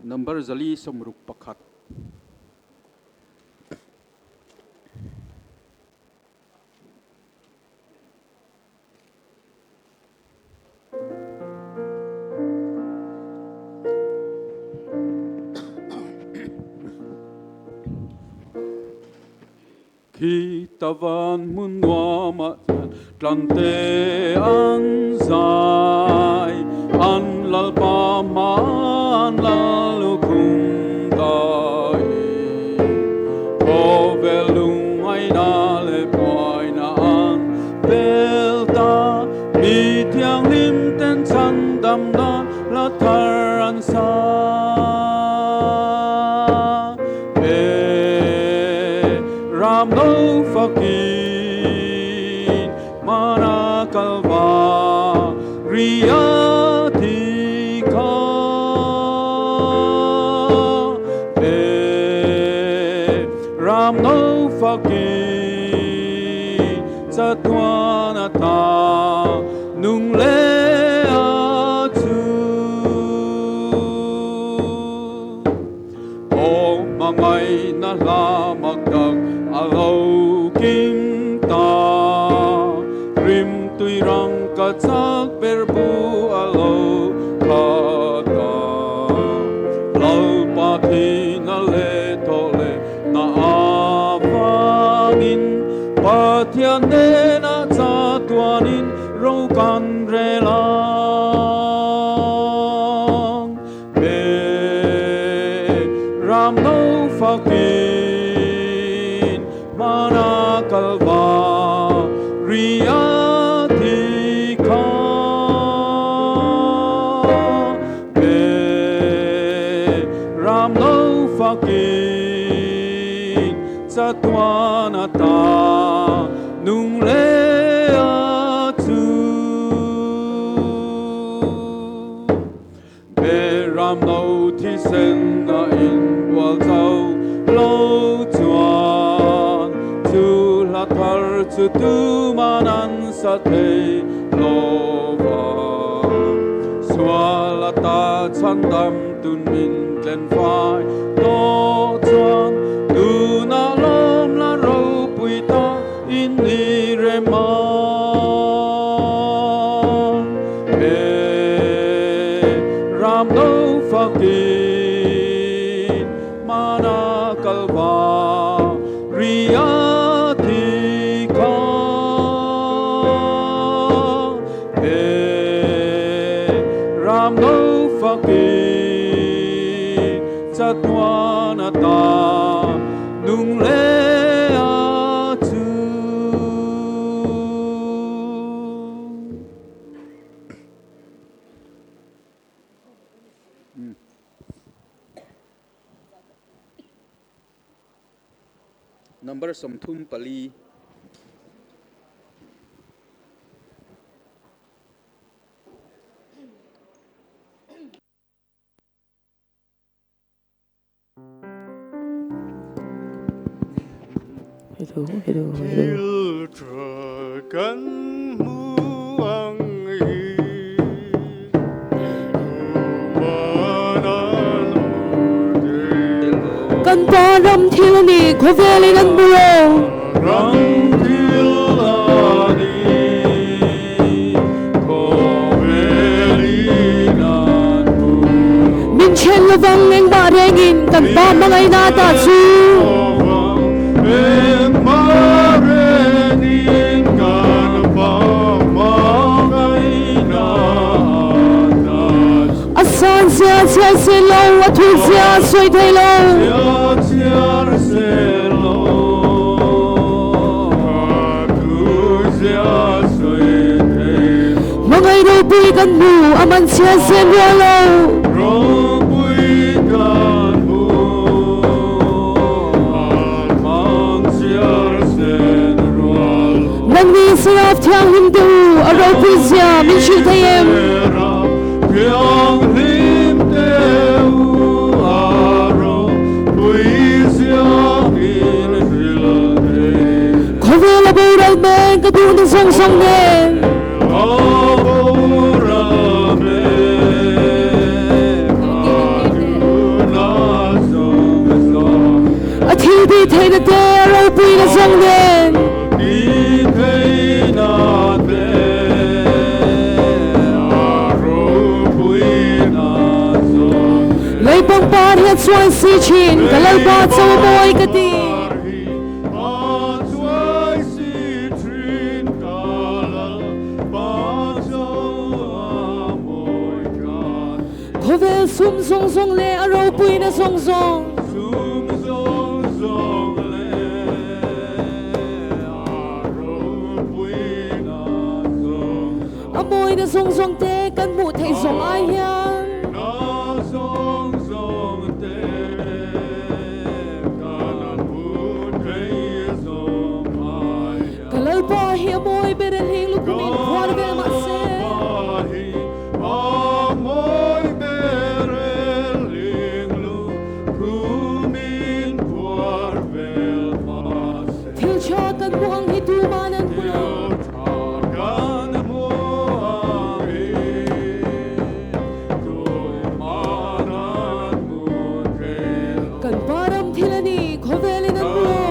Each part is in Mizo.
Number 461. Khi tavan hmun nuamah chuan tlante an zai, an Lalpa hmaan lal lukhum daiin. Khawvel lungngaihna leh buaina an pel ta, mi thianghlim ten chhandamna hla thar an sa. E ram lo fakin mana kalva ria thi kha. E ram lo fakin chatuan ata nung leh a chu. Aw hmangaihna hla mak tak a lo kim ta, rim tui rang ka chak ber bu a lo khat ta. Lalpa thihna leh thawh leh na avangin Pathian hnenah chatuanin ro kan rel ang. He ram no fakin hmana kalva ria thi kha. He ram no fakin chatuan ata nung leh a chu. Beram no thisen a inbual zo lo chuan chu hla thar chu tuman an sa thei lo va. Sual ata chhandam tun min tlen fai tawh chuan tunah lawm la ropui ta in ni rem ang. He ram lo fakin mana kalva ria thi kha. He ram lo fakin chatuan ata nung leh a chu. Number 34. Hello, hello, hello. Thil tha kan hmu ang hi tuman an hmu thei lo. Kan pa ram thil a ni, khawvelin an hmu lo. Ram thil a ni, khawvelin an hmu lo. Min then lovang engmah rengin kan pa hmangaihna dah chu. A san zia chhiar se lo, a thur zia a sawi thei lo. Hmangaih ropui kan hmu, a man chhiar sen rual lo. Nangni Seraf Thianghlim te u, a ropui zia min hrilh thei em? Khawvel a boral mek, ka duhna zawng zawng nen. chuai si thin, ka Lalpa cho a mawi ka ti. Khawvel sum zawng zawng leh a ropuina zawng zawng. A mawina zawng zawng te kan hmuh theih zawng ai hian. Ka Lalpa hi a mawi ber e hling lukhumin phuar vel mah se. Thil tha kan hmuh ang hi tuman an hmu lo. Kan pa ram thil a ni, khawvelin an hmu lo.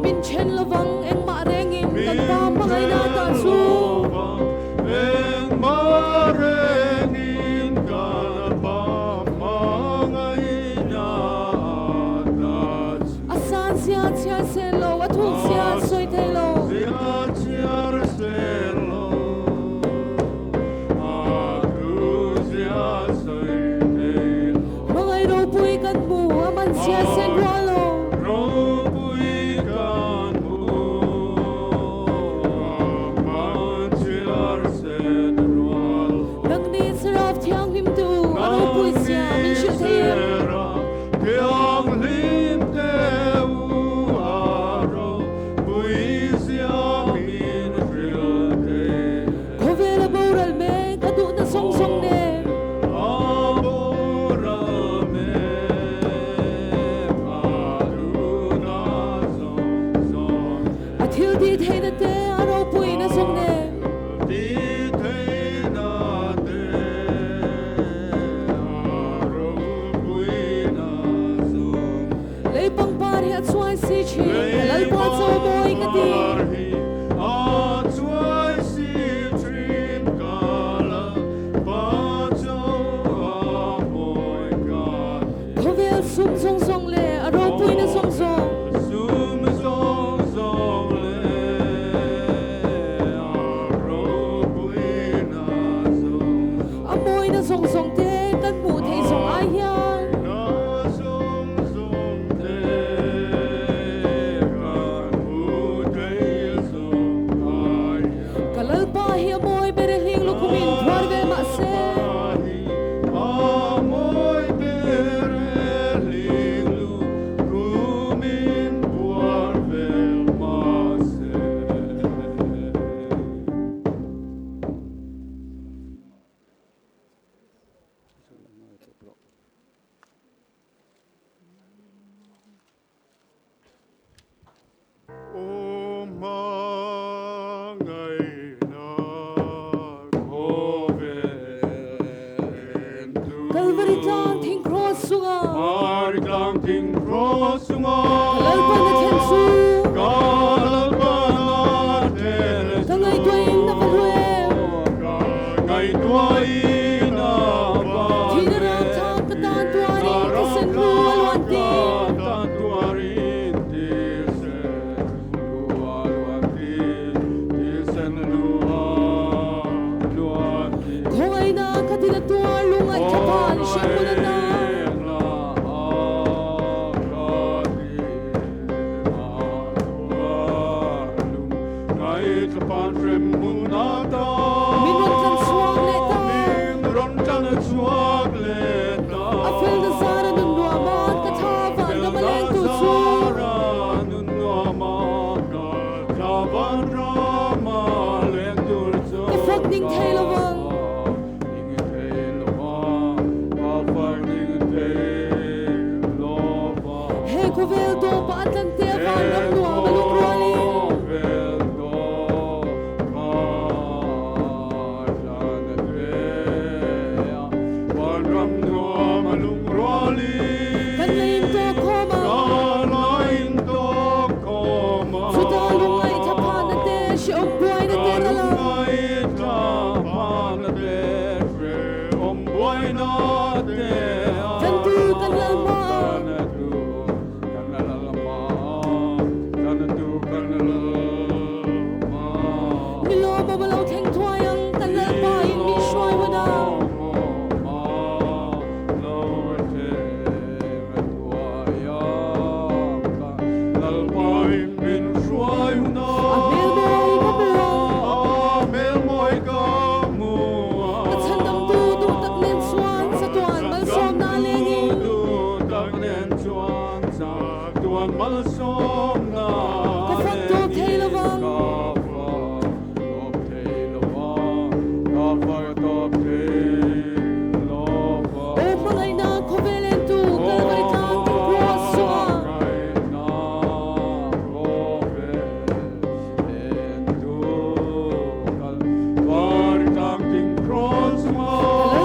Min then lovang engmah rengin kan pa hmangaihna tah chu. A san zia chhiar sel lo, a thuk zia sawi thei lo. Hmangaih ropui kan hmu, a man chhia sen rual lo. Nangni Seraph Thianghlim te u, a ropui zia min hrilh thei em? Khawvel a boral mek, a duhna zawng zawng nen. A thil tih theihna te, a ropuina zawng nen. Lei pangpar hi a chuai si thin, ka Lalpa chaw mawi ka ti. Khawvel sum zawng zawng leh a ropuina zawng zawng. A mawina zawng zawng te kan hmuh theih zawng ai hian. Ka Lalpa hi a mawi ber e hling lukhumin phuar ve mah se. Kalvari tlang thing cross chungah. Ka Lalpan a thlen chu. Ka ngaihtuahin na va hlu em. Thihna rapthlak ka tan tuarin thisen hlu a luan tir. Khawngaihna ka tin a tuar lungngaih thaphan hremhmun a na. Min rawn tlan chhuak leh ta. A fel na zara nun nuam a ka tha vanram a leng tu chu. Ka fak ning thei lo vang. He khawvel tawpah a tlante a vanram nuam a lungrualin. Kan la intawk khawm a. Chutah lungngaih tha phahna te hre Ka fak tawp thei lo vang. Aw hmangaihna khawvel entu Kalvari tlang kan cross chungah. Ka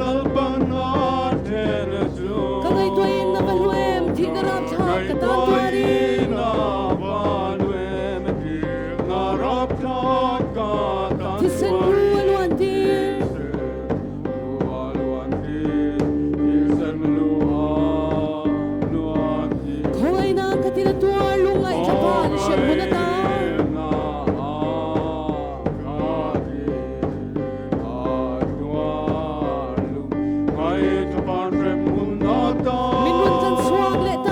Lalpan a then chu. Ka ngaihtuahin na va hlu em, thihna rapthlak ka tan tuarin. Thisen lu a luan tir. Khawngaihna ka tina tuar lungngaihthla phan hremhmun ata. Min rawn tlan chhuak leh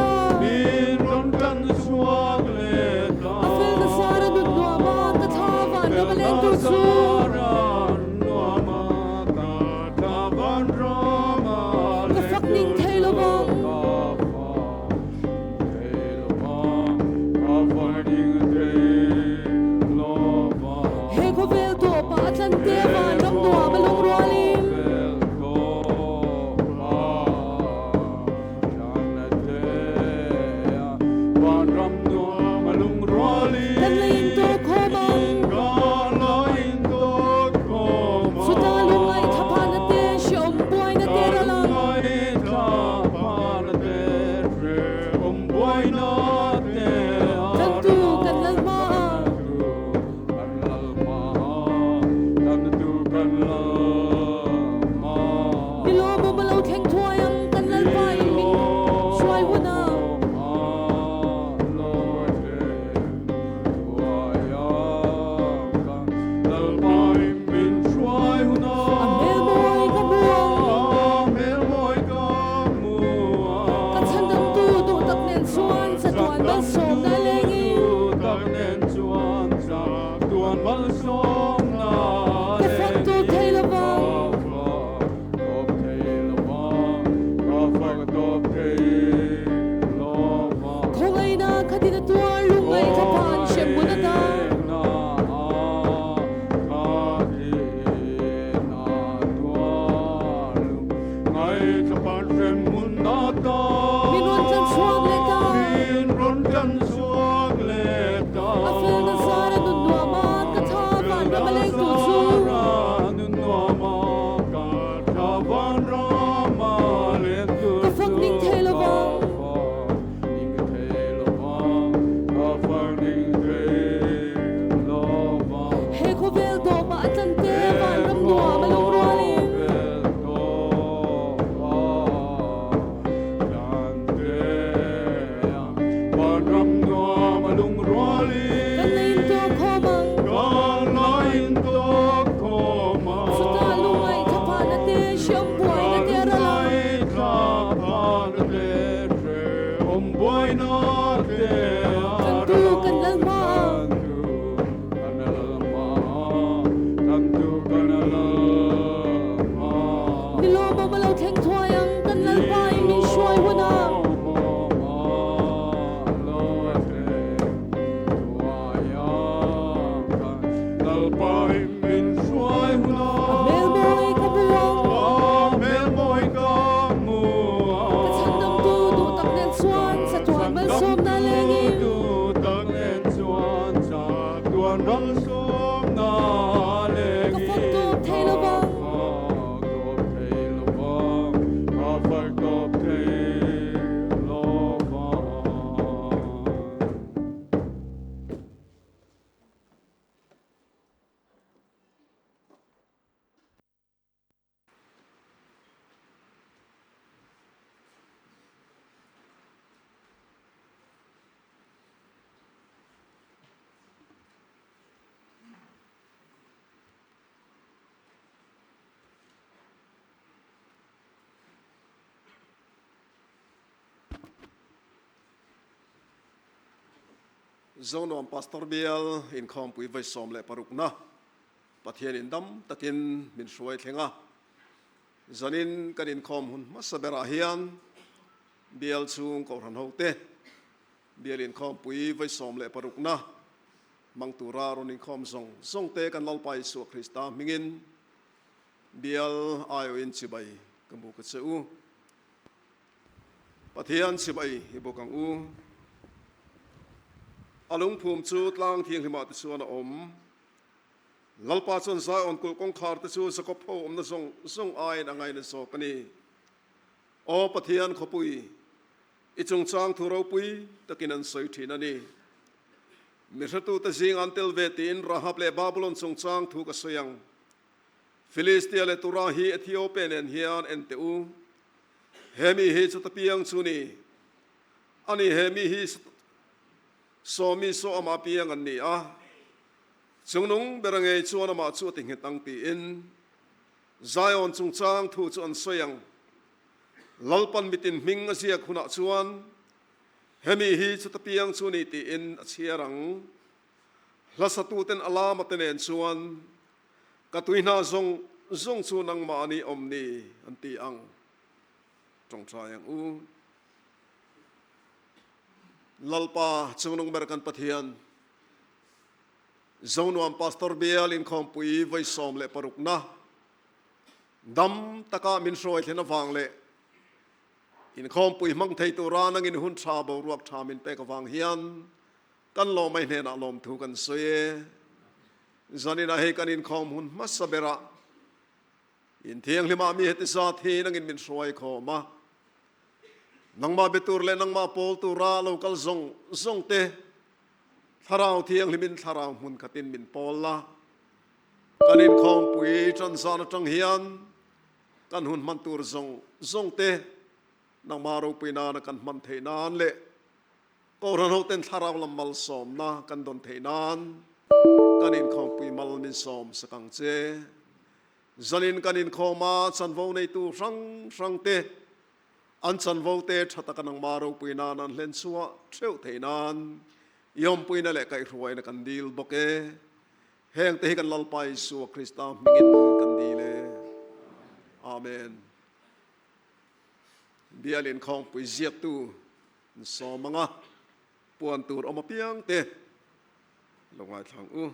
ta. A fel na zara nun nuam a, ka thla van ram a leng tur chu. Ka fak ning thei lo vang. He khawvel tawpah a tlan te van ram nuam a lungrualin. Kan la intawk khawm ang. Chutah lungngaih thlaphana te, hrehawm buaina te ral ang. Tantu kan lal hma a. Mi lawmawm a lo thleng thuai ang kan Lalpa in min hruai hun a. A hmel mawi ka hmu ang. Ka chhandamtu duh tak nen chuan chatuan malsawmna lengin. Ka fak tawp thei lo vang. Khawngaihna khatin a tuar lungngaih thla phan hremhmun ata. Min rawn tlan chhuak leh ta. A felna zara nun nuam a, ka tha vanram a leng tur chu. Ka fak ning thei lo vang. He khawvel dawmah a tlan te vanram nuam a lungrualin. Kan la intawk khawm ang. Chutah lungngaih thlaphana te, hreawm buaina te a ral ang. Tantu kan lal hma a. Mi lawmawm a lo thleng thuai ang, kan Lalpa in min hruai hun a. A hmel mawi ka hmu ang. Ka chhandamtu duh tak nen chuan chatuan malsawmna lengin. Ka fak tawp thei lo vang. Zonuam Pastor Bial inkhawmpui vawi 16na Pathianin dam takin min hruai thleng a, zanin kan inkhawm hun hmasa berah hian Bial chhung Kohhran hote, Bial inkhawmpui vawi 16 na hmang tura rawn inkhawm zawng zawng te kan Lalpa Isua Krista hmingin Bial aiawhin chibai ka hmu ka che u. Pathian chibai i bawk ang u. A lungphum chu tlang thianghlimah te chuan a awm. Lalpa chuan Zion kulh kawngkhar te chu Jakob ho awmna zawng zawng aiin a ngaina zawk a ni. Aw Pathian khawpui, i chungchang thu ropui takin an sawi thin a ni. Mi hretute zing an tel ve tiin Rahab leh Babulon chungchang thu ka sawi ang. Filistia leh Tura hi Ethiopia nen hian en teh u. He mi hi chuta piang chu ni. Ani he mi hi saw mi saw amah piang an ni a, chungnung ber a ngei chuan amah chu a ti nghet ang tiin Zion chungchang thu chu an sawi ang. Lalpan mitin hming a ziak hunah chuan hemi hi chuta piang chu ni tiin a chhiar ang. Hlasatuten a lama te nen chuan ka tui hna zawng zawng chu nangmah ni awm ni an ti ang. Tawngtai ang u. Lalpa Chungnung ber kan Pathian, Zonuam Pastor Bial inkhawmpui vawi 16 na dam taka min hruai thlen avang leh inkhawmpui hmang thei tura nangin hun tha boruak tha min pek avang hian kan lawmai hnenah lawmthu kan sawi e. Zaninah hei kan inkhawm hun hmasa berah inthianghlimah mi heti zat hi nangin min hruai khawm a. Nangmah be tur leh nangmah pawl tura lo kal zawng zawng te Thlarau Thianghlimin thlarau hmun khatin min pawl la. Kan inkhawmpui tan zan atang hian kan hun hman tur zawng zawng te nangmah ropui nana kan hman theih nan leh Kohhran hoten thlarau lam malsawmna kan dawn theih nan kan inkhawmpui mal min sawm sak ang che. Zanin kan inkhawm a chanvo neitu hrang hrang te an chanvo te tha taka nangmah ropui nan an hlen chhuah theuh theih nan i awmpuina leh kaihhruaina kan dil bawk e. Heng te hi kan Lalpa Isua Krista hmingin kan dil e. Amen. Bial inkhawmpui ziaktu Sawm anga puan tur awm apiang te lo ngaithla ang u.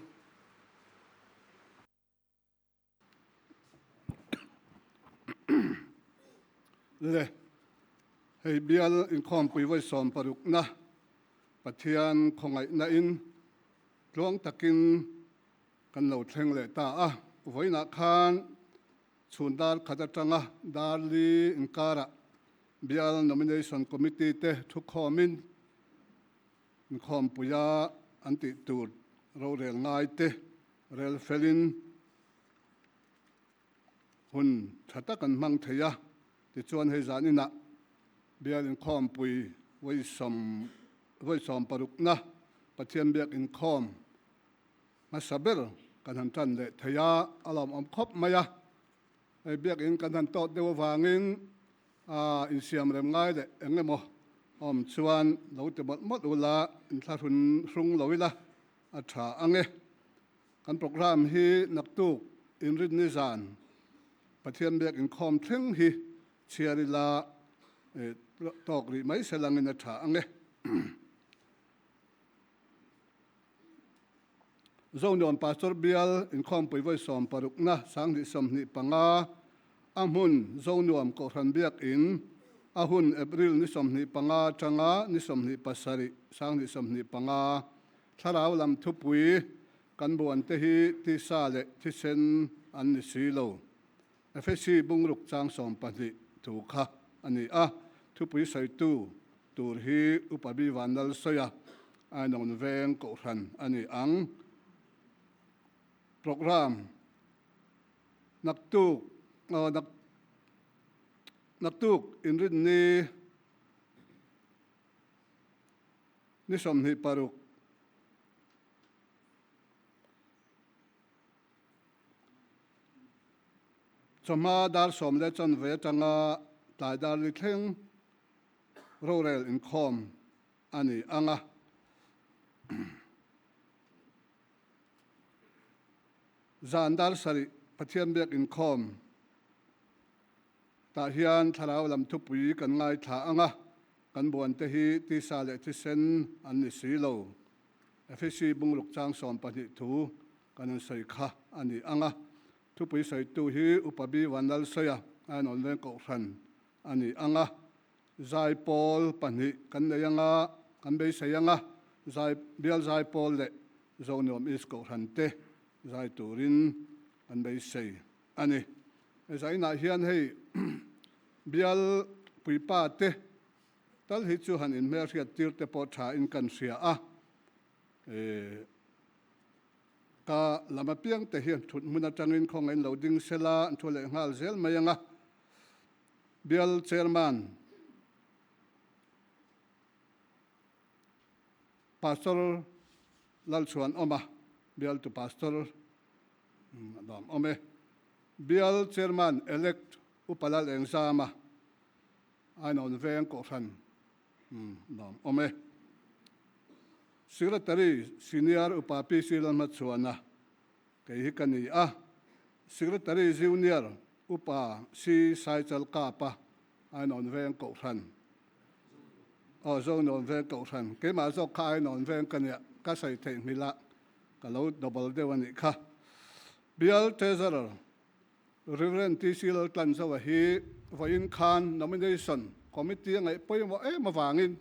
Le, hei bial inkhawmpui vawi 60 na Pathian khawngaihna in tluang takin kan lo thleng leh ta a. Vawiinah khan chhun dar khat atanga dar li inkarah Bial Nomination Committee te thukhawmin inkhawmpuia an tih tur rorel ngai te rel felin hun tha tak an hmang thei a. Tichuan hei zan inah Bial inkhawmpui vawi 60 na Pathian biak inkhawm hmasa ber kan han tan leh thei a, a lawmawm khawp mai a. Hei biakin kan han tawt deuh avangin insiam rem ngai leh eng emaw awm chuan lo ti mawlh mawlh ula inthlahrun hrung lo ila a tha ang e. Kan programme hi naktuk inrinni zan Pathian biak inkhawm thleng hi chhiar ila tawk rih mai se langin a tha ang e. Zonuam Pastor Bial inkhawmpui vawi 60 na 2025 a hmun Zonuam Kohhran Biakin a hun April ni 25 atanga ni 27 2025 thlarau lam thupui kan buan te hi tisa leh thisen an ni si lo. Efesi bungruk chang 12 thu kha a ni a, thupui sawitu tur hi Upa Bi Vanlal Sawia Ainawn Veng Kohhran a ni ang. Programme Naktuk Naktuk inrinni ni 26. Chawhma dar sawm leh chanve atanga tlai dar li thleng rorel inkhawm a ni ang a. Zan dar sarih Pathian biak inkhawm tah hian thlarau lam thupui kan ngaithla ang a. Kan buante hi tisa leh thisen an ni si lo. Efesi bungruk chang 12 thu kan an sawi kha a ni ang a. Thupui sawitu hi Upa B Vanlalsawia Ainawn Veng Kohhran a ni ang a. Zaipawl pahnih kan nei ang a, kan beisei ang a, zai bial zaipawl leh Zonuam East Kohhran te zai turin kan beisei a ni. Zainah hian hei bial puipa te tal hi chu han inhmelhriat tir te pawh tha in kan hria a, ka lam apiang te hian thut hmun atangin khawngaih in lo ding sela an thu leh nghal zel mai ang a. Bial Chairman Pastor Lalchhuan Awma, Bialtu Pastor a dawm awm e. Bial Chairman Elect Upa Lal Engzama, Ainawn Veng Kohhran dawm awm e. Secretary Senior Upa PC Lalhmachhuana, kei hi ka ni a. Secretary Junior Upa C Saichal Kapa, Ainawn Veng Kohhran. Aw Zonawn Veng Kohhran. Keimah zawk kha Ainawn Veng ka nia, ka sawi theih hmil a, ka lo double deuh a nih kha. Bial Treasurer Rev. TC Laltlanzoa hi vawiin khan Nomination Committee a ngaih pawimawh em avangin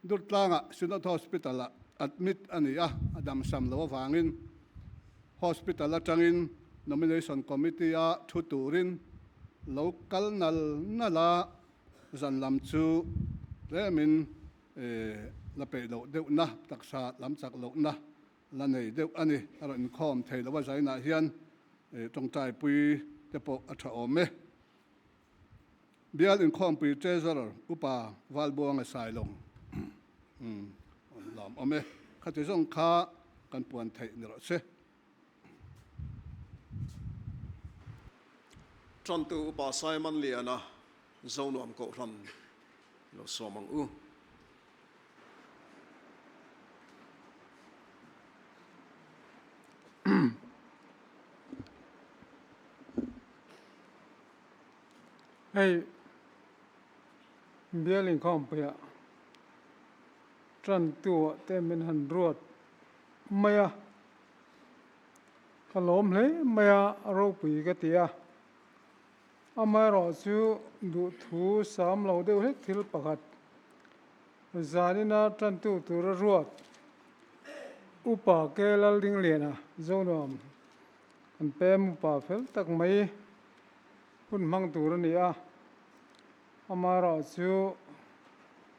Durtlangah Synod Hospital-ah admit a ni a, a damsam loh avangin Hospital atangin Nomination Committee-a thu turin lo kal nal nal a, zan lam chu tlemin la peih loh deuhna, taksa lam chak lohna la nei deuh a ni. A rawn inkhawm thei lo a, zainah hian tawngtaipui te pawh a tha awm e. Bial inkhawmpui Treasurer Upa Valbuanga Sailawng lawm awm e. Khati zawng kha kan puan theih ni rawh se. Tantu Upa Simon Liana Zonuam Kohhran lo sawm ang u. Hei bial inkhawmpuiah tantu ah te min han ruat mai a, ka lawm hle mai a, a ropui ka ti a. Amaherawh chu duhthu sam lo deuh hlek thil pakhat zanina tantu tura ruat Upa Ke Laldingliana Zonuam kan pem upa fel tak mai hun hmang tur a ni a, amaherawh chu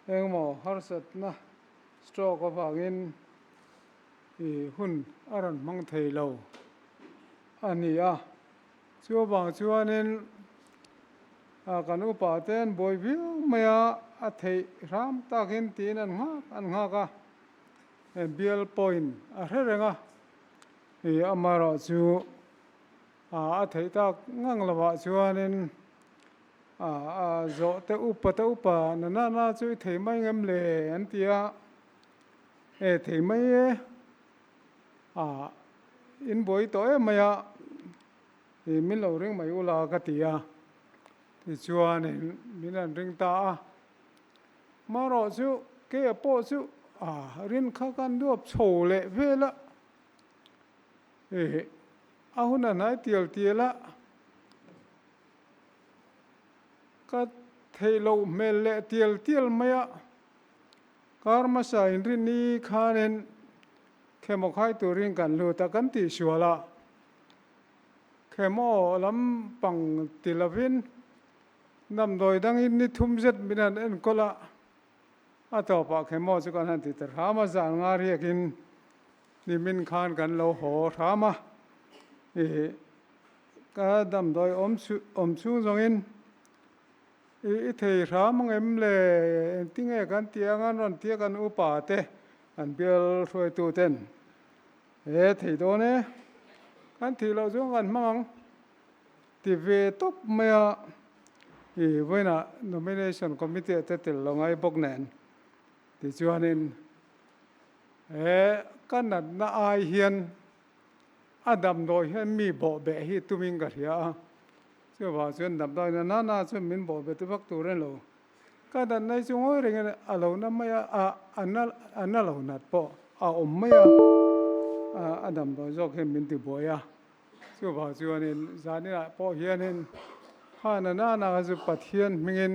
engemaw harsatna stroke avangin ih hun a rawn hmang thei lo a ni a, chu avang chuanin ah kan upa te an buai viau mai a, a theih hram takin tiin an nghak an nghak a, bial pawhin a hre reng a, ih amaherawh chu. A theih tak ngang lovah chuanin a zawh te upa te upa na na na chu i thei mai ngem le an ti a, e thei mai e, a in buai tawh em mai a, i min lo ring mai ula ka ti a, tichuanin min an ring ta a, marawh chu keia pawh chu a rin kha kan duap chho leh vel a. Ehe, a hun a hnai tial tial a, ka theih loh hmel leh tial tial mai a, kar hmasa inrinni khanin khemaw khai turin kan lut a, kan tihsual a, khemaw lam pang ti lovin damdawi dangin ni thum zet min han enkawl a, a tawpah khemaw chu kan han ti ta hram a, zan nga riakin Nimin khan kan lo haw hram a, ih ka damdawi awm awm chhung zawngin ih i thei hram ang em le engtinge kan tih ang an rawn tia kan upa te kan bial hruaitu ten he thei dawn e kan thih loh chuan kan hmang ang ti ve tawp mai a, ih vawiinah nomination committee ah te tel lo ngai bawk nen tichuanin. He ka natna ai hian a damdawi hian mi bawhbeh hi tumin ka hria a, chuvang chuan damdawi na nana chuan min bawhbeh te vak tur a ni lo. Ka natna hi chu ngawi rengin a lo na mai a, a a na a na lo nat pawh a awm mai a, a damdawi zawk hian min ti buai a. Chuvang chuanin zaninah pawh hianin kha na nana kha chu Pathian hmingin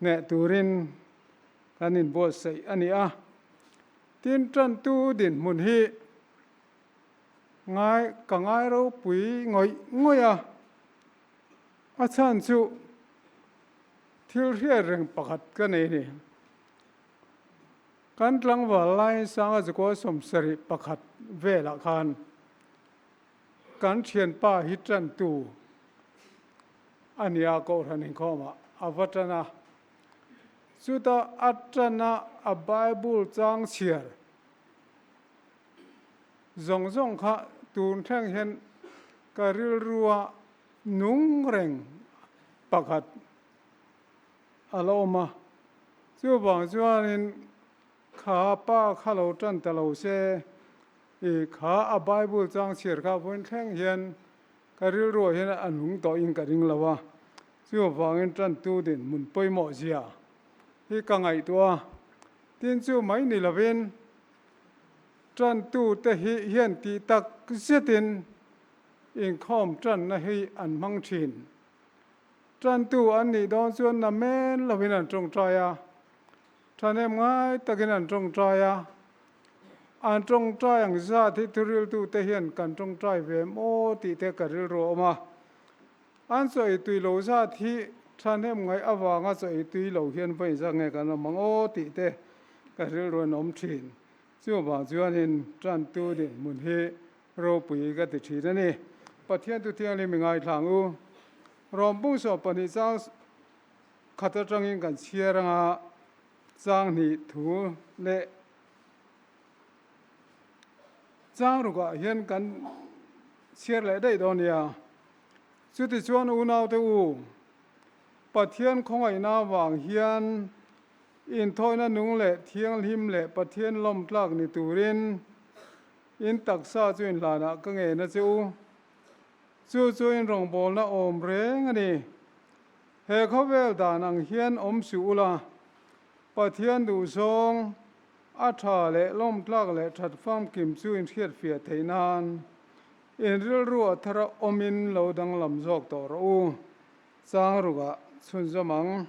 hneh turin kan inbuatsaih a ni a. Tin, tantu dinhmun hi ngai ka ngai ropui ngawih ngawih a, a chhan chu thil hriat reng pakhat ka nei a ni. Kan tlangval laiin Sanga Zakua 71 velah khan kan thianpa hi tantu a nia Kohhran inkhawmah a va tan a. Chuta a tana a Bible chang chhiar zawng zawng kha tun thleng hian ka rilrua nung reng pakhat a la awm a. Chuvang chuanin kha pa kha lo tan ta lo se, i kha a Bible chang chhiar kha vawiin thleng hian ka rilruah hian a nung tawhin ka ring lo a. Chuvangin tantu dinhmun pawimawh zia hi ka ngaihtuah a, tin chu mai ni lovin tantute hi hian tih tak zetin inkhawm tanna hi an hmang thin. Tantu an nih dawn chuan na men lovin an tawngtai a, thahnem ngai takin an tawngtai a, an tawngtai ang zat hi thuriltute hian kan tawngtai ve maw tih te ka rilru a awm a. An chaw ei tui lo zat hi thahnem ngaih avanga chaw ei tui lo hian vawi zat nge kan awm ang aw tih te ka rilru an awm thin. Chuvang chuanin tantu dinhmun hi ropui ka ti thin a ni. Pathian tu thianghlim i ngaithlang u. Rawmpung 12 chang khat atangin kan chhiar anga chang hnih thu leh chang rukah hian kan chhiar leh daih dawn nia. Chutichuan unaute u, Pathian khawngaihna avang hian inthawina nung leh thianghlim leh Pathian lawmtlak ni turin in taksa chu inhlanah ka ngen a che u. Chu chu in rawngbawlna awm reng a ni. He khawvel dan ang hian awm suh ula, Pathian duhzawng, a tha leh lawmtlak leh that famkim chu in hriatfiah theih nan In rilru a thar a awmin lo danglam zawk tawh rawh u. Chang rukah chhunzawm ang.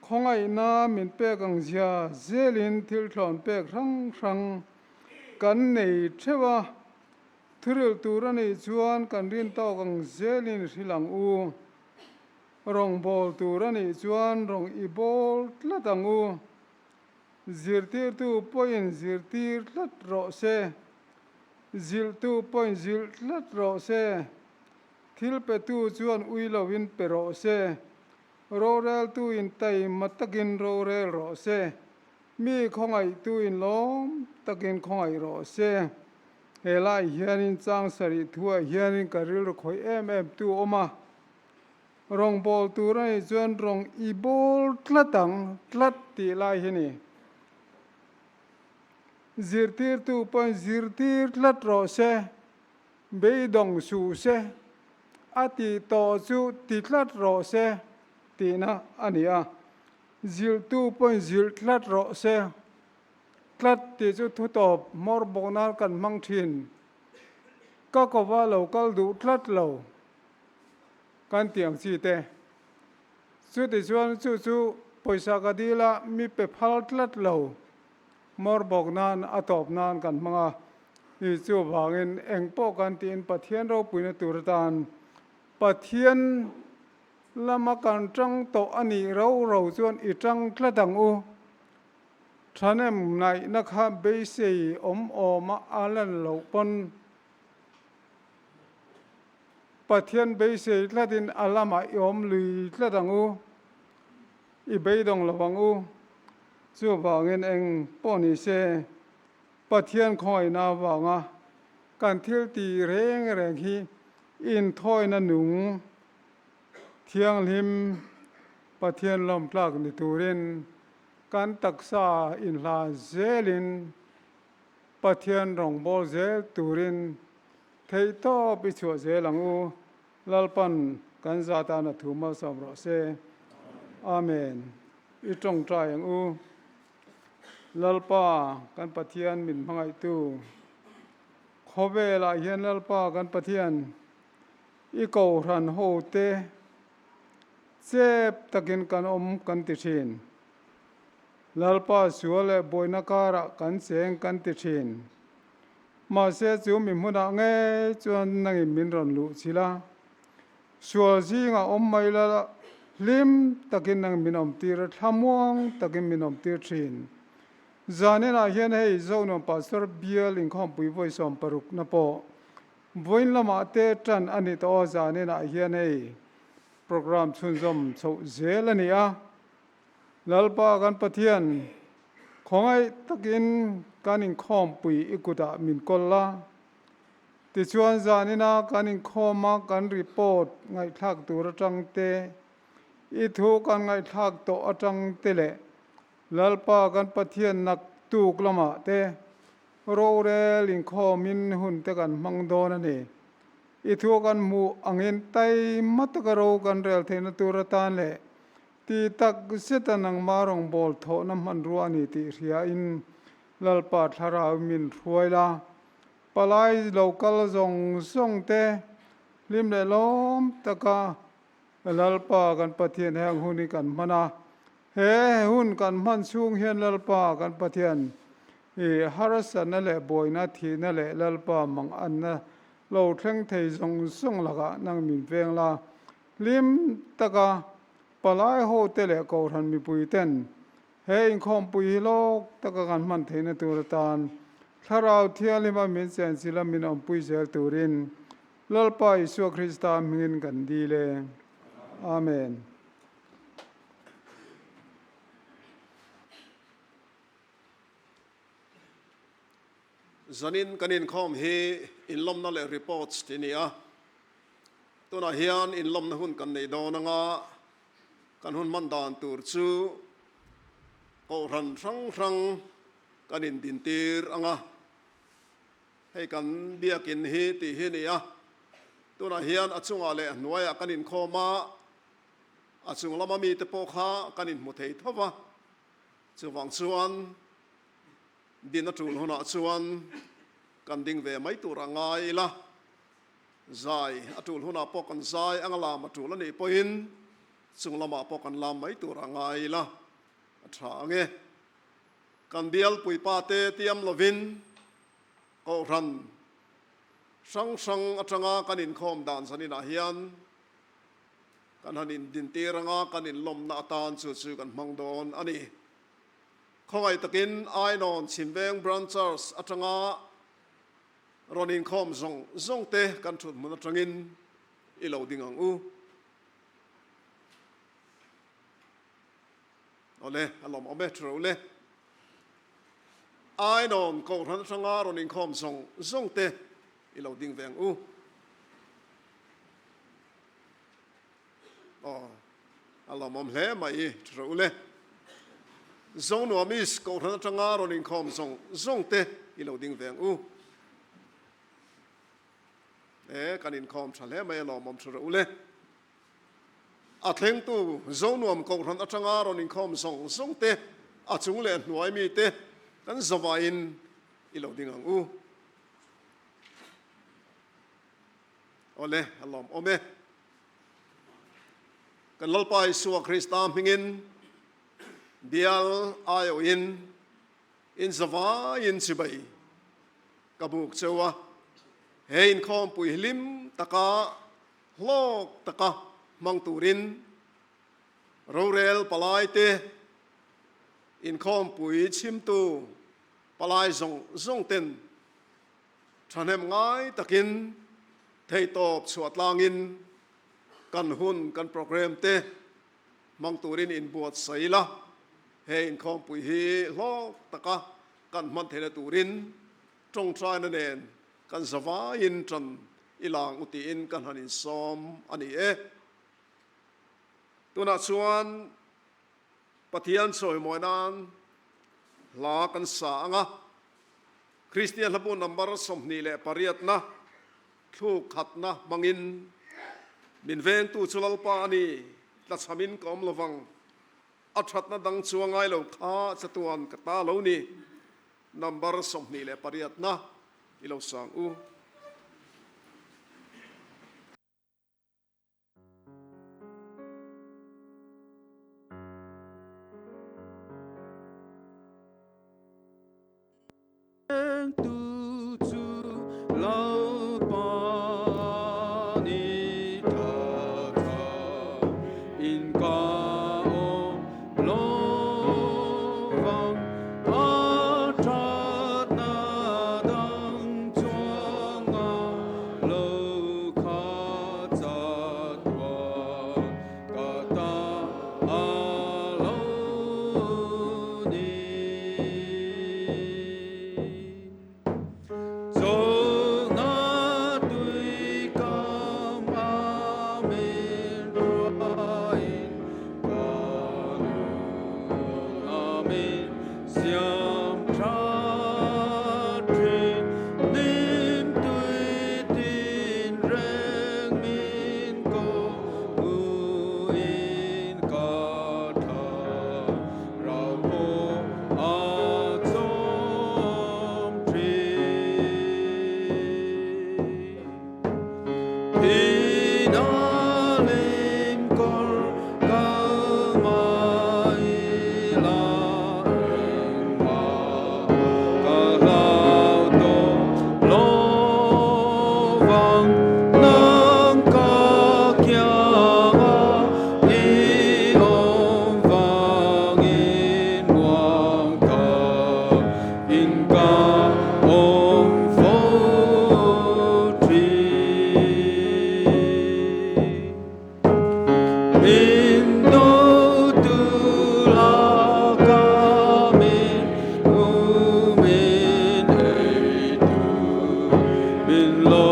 Khawngaihna min pek ang zia zelin thil thlawn pek hrang hrang kan nei theuh a, thurilh tur a nih chuan kan rin tawk ang zelin hrilh ang u. Rawng bawl tur a nih chuan rawng i bawl tlat ang u. Zirtirtu pawhin zirtir tlat rawh se. Zilhtu pawhin zilh tlat rawh se. Thil petu chuan ui loin pe rawh se. Roreltuin taima takin rorel rawh se. Mi khawngaihtuin lawm takin khawngaih rawh se. He lai hianin chang sarih thuah hianin ka rilru khawih em em tu awm a. Rawng bawl tur a nih chuan rawng i bawl tlat ang, tlat tih lai hi ni. Zirtirtu pawhin zirtir tlat rawh se, beidawng suh se, a tih tawh chu ti tlat rawh se tihna a ni a. Zilhtu pawhin zilh tlat rawh se, tlat tih chu thutawp hmawr bawk nan kan hmang thin. Ka kova lo kal duh tlat lo. Kan ti ang chi te. Chutichuan chu chu pawisa ka dil a, mi pe phal tlat lo. Hmawr bawk nan a tawp nan kan hmang a. I chuvangin eng pawh kan tiin Pathian ropuina tur atan Pathian lama kan tang tawh a nih ro ro chuan i tang tlat ang u. Thahnem ngaihna kha beisei awm awma a lan loh pawn Pathian beisei tlatin a lamah i awm lui tlat ang u, i beidawng lo ang u. Chuvangin eng pawh ni se, Pathian khawngaihna avanga kan thil tih reng reng hi inthawina nung thianghlim Pathian lawmtlak ni turin kan taksa inhlan zelin Pathian rawngbâwl zel turin Theihtawp i chhuah zel ang u, Lalpan kan za tan a thu malsawm rawh se. Amen. I tawngtai ang u. Lalpa kan Pathian min hmangaihtu, khawvelah hian Lalpa kan Pathian i kohhran hote chep takin kan awm kan ti thin. Lalpa sual leh buaina karah kan cheng kan ti thin. Mahse chu mi hmunah ngei chuan nangin min rawn luh chilh a. Sual zingah awm mai la, hlim takin nang min awmtir a, thlamuang takin min awmtir thin. Zaninah hian hei Zonuam Pastor Bial inkhawmpui vawi 60 na pawh vawiin lamah te tan a ni tawh a, zaninah hian hei program chhunzawm chhoh zel a ni a. Lalpa kan Pathian, khawngaih takin kan inkhawmpui i kutah min kawl la. Tichuan zanina kan inkhawma kan report ngaihthlak tur atang te, i thu kan ngaihthlak tawh atang te leh Lalpa kan Pathian nak tuk lamah te rorel inkhawmin hun te kan hmang dawn a ni. I thu kan hmuh angin taima taka ro kan rel theihna tur atan leh ti tak zeta nangmah rawngbâwl thawhna hmanrua a ni tih hriain Lalpa thlarau min hruai la. Palai lo kal zawng zawng te hlim leh lawm taka Lalpa kan Pathian heng hun hi kan hman a. He hun kan hman chhung hian Lalpa kan Pathian i harsatna leh buaina thihna leh Lalpa manganna lo thleng thei zawng zawng lakah nang min veng la. Hlim taka palai hote leh kohhran mipui ten He inkhawmpui hi lawk taka kan hman theihna tur atan Thlarau Thianghlima min chenchilh a min awmpui zel turin Lalpa Isua Krista hmingin kan dil e. Amen. Zanin kan inkhawm hi inlawmna leh reports ti ni a. Tunah hian inlawmna hun kan nei dawn anga Kan hun hman dan tur chu Kohhran hrang hrang kan indintir ang a, hei kan biakin hi tih hi a ni a, tunah hian a chungah leh a hnuaiah kan inkhawm a, a chung lama mite pawh kha kan inhmu thei tho va, chuvang chuan din a tul hunah chuan kan ding ve mai tur a ngai ila. Zai a tul hunah pawh kan zai anga lam a tul a nih pawhin chung lamah pawh kan lam mai tur a ngai ila a tha ang e. Kan bialpui pa te tiam lovin Kohhran hrang hrang atanga kan inkhawm dan zaninah hian kan han indintir anga kan inlawmna atan chu chu kan hmang dawn a ni. Khawngaih takin Ainawn Chhimveng Branch Church atanga Rawn inkhawm zawng zawng te kan thut hmun atangin i lo ding ang u. Awle, a lawmawm e, thu ro le. Ainawn Kohhran atanga rawn inkhawm zawng zawng te i lo ding ve ang u. Aw, a lawmawm hle mai, thu ro le. Zonuamis Kohhran atanga rawn inkhawm zawng zawng te i lo ding ve ang u. E, kan inkhawm tha hle mai, a lawmawm thu ro le. A thlengtu Zonuam Kohhran atanga rawn inkhawm zawng zawng te, a chung leh hnuai mi te kan zavaiin i lo ding ang u. Awle, a lawmawm e. Kan Lalpa Isua Krista hmingin bial aiawhin in zavaiin chibai ka buk cheu a, he inkhawmpui hlim taka hlawk taka hmang turin rorel palaite inkhawmpui chhimtu palai zawng zawng ten Thahnem ngai takin theihtawp chhuah tlangin kan hun, kan program te hmang turin inbuatsaih ila, he inkhawmpui hi hlawk taka kan hman theihna turin tawngtaina nen kan zavaiin tan i lang u tiin kan han insawm a ni e. Tunah chuan Pathian chawimawi nan hla kan sa ang a. Kristian hlabu number 28 na thluk khatna hmangin, Min vengtu chu Lalpa a ni, tlachhamin ka awm lovang. A thatna dang chuang ngai lo kha chatuan ka ta lo ni. Number 28 na i lo sang u. Tu chu Lalpa ni tha tha in ka awm lovang a thatna dang chuanga lo kha chatuan ka ta a lo ni. Chawlhna tui kam a min hruaiin ka nun a min siam tha thin. Nim tui tin reng min ko hmuin ka tha rau pawh a chawm thin. Thina lim kawr kal mai la engmah ka hlau tawh lovang nang ka kiang a i awm vangin muang tak in ka awm fo thin. Min do tu la ka min u min ei tu min lo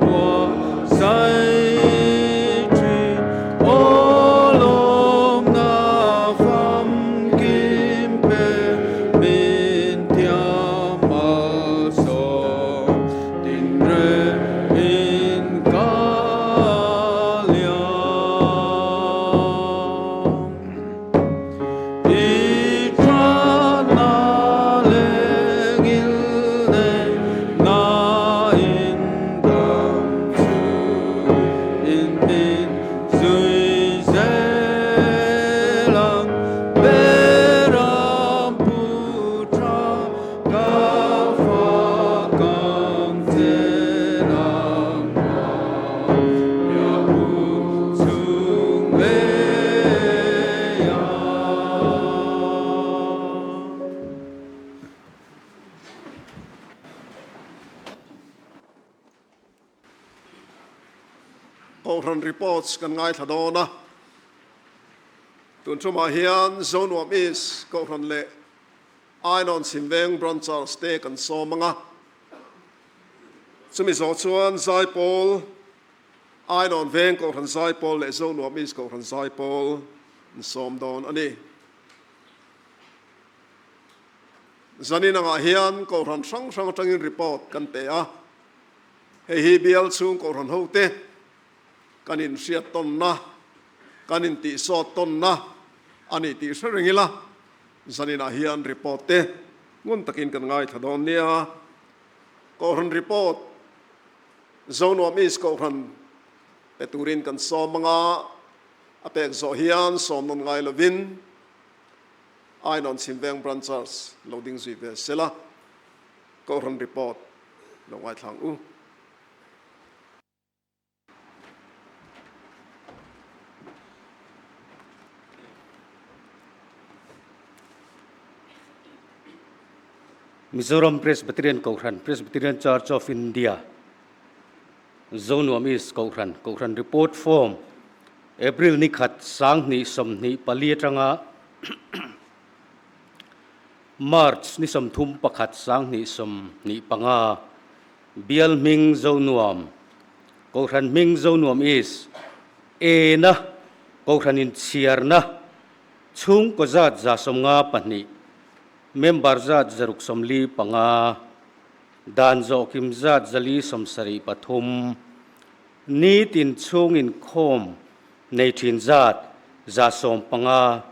bua sai thin aw lawm na fam kim pe min thiam malsawm tin re in ka liam. I thatna leh ngil nei na in dam chu in min zui zel ang beram pu tha ka fa kang chen ang hma bia pu chung lei ang. Kohhran reports kan ngaithla dawn a, tun tumah hian Zonuam East Kohhran leh Ainawn Chhimveng Branchers te kan sawm ang a, chumi zawh chuan Zaipawl, Ainawn Veng Kohhran Zaipawl leh Zonuam East Kohhran Zaipawl an sawm dawn a ni. Zanin angah hian Kohhran hrang hrang atangin report kan pe a, hei hi bial chhung Kohhran hote kan inhriat tawnna, kan intihsawt tawnna a ni tih hre reng ila, zaninah hian report te ngun takin kan ngaithla dawn nia. Kohhran report Zonuam East Kohhran pe turin kan sawm anga, a pek zawh hian sawm nawn ngai lovin Ainawn Chhimveng Branchers lo ding zui ve sela, Kohhran report lo ngaithla ang u. Mizoram Presbyterian Kohhran, Presbyterian Church of India, Zonuam East Kohhran, Kohhran Report Form, April ni khat 2024 atanga March ni 31 2025, Bial hming Zonuam, Kohhran hming Zonuam East, Ena, Kohhran inchhiarna, chhungkaw zat 152, member zat 645, dan zawhkim zat 473, nitin chhung inkhawm nei thin zat 150.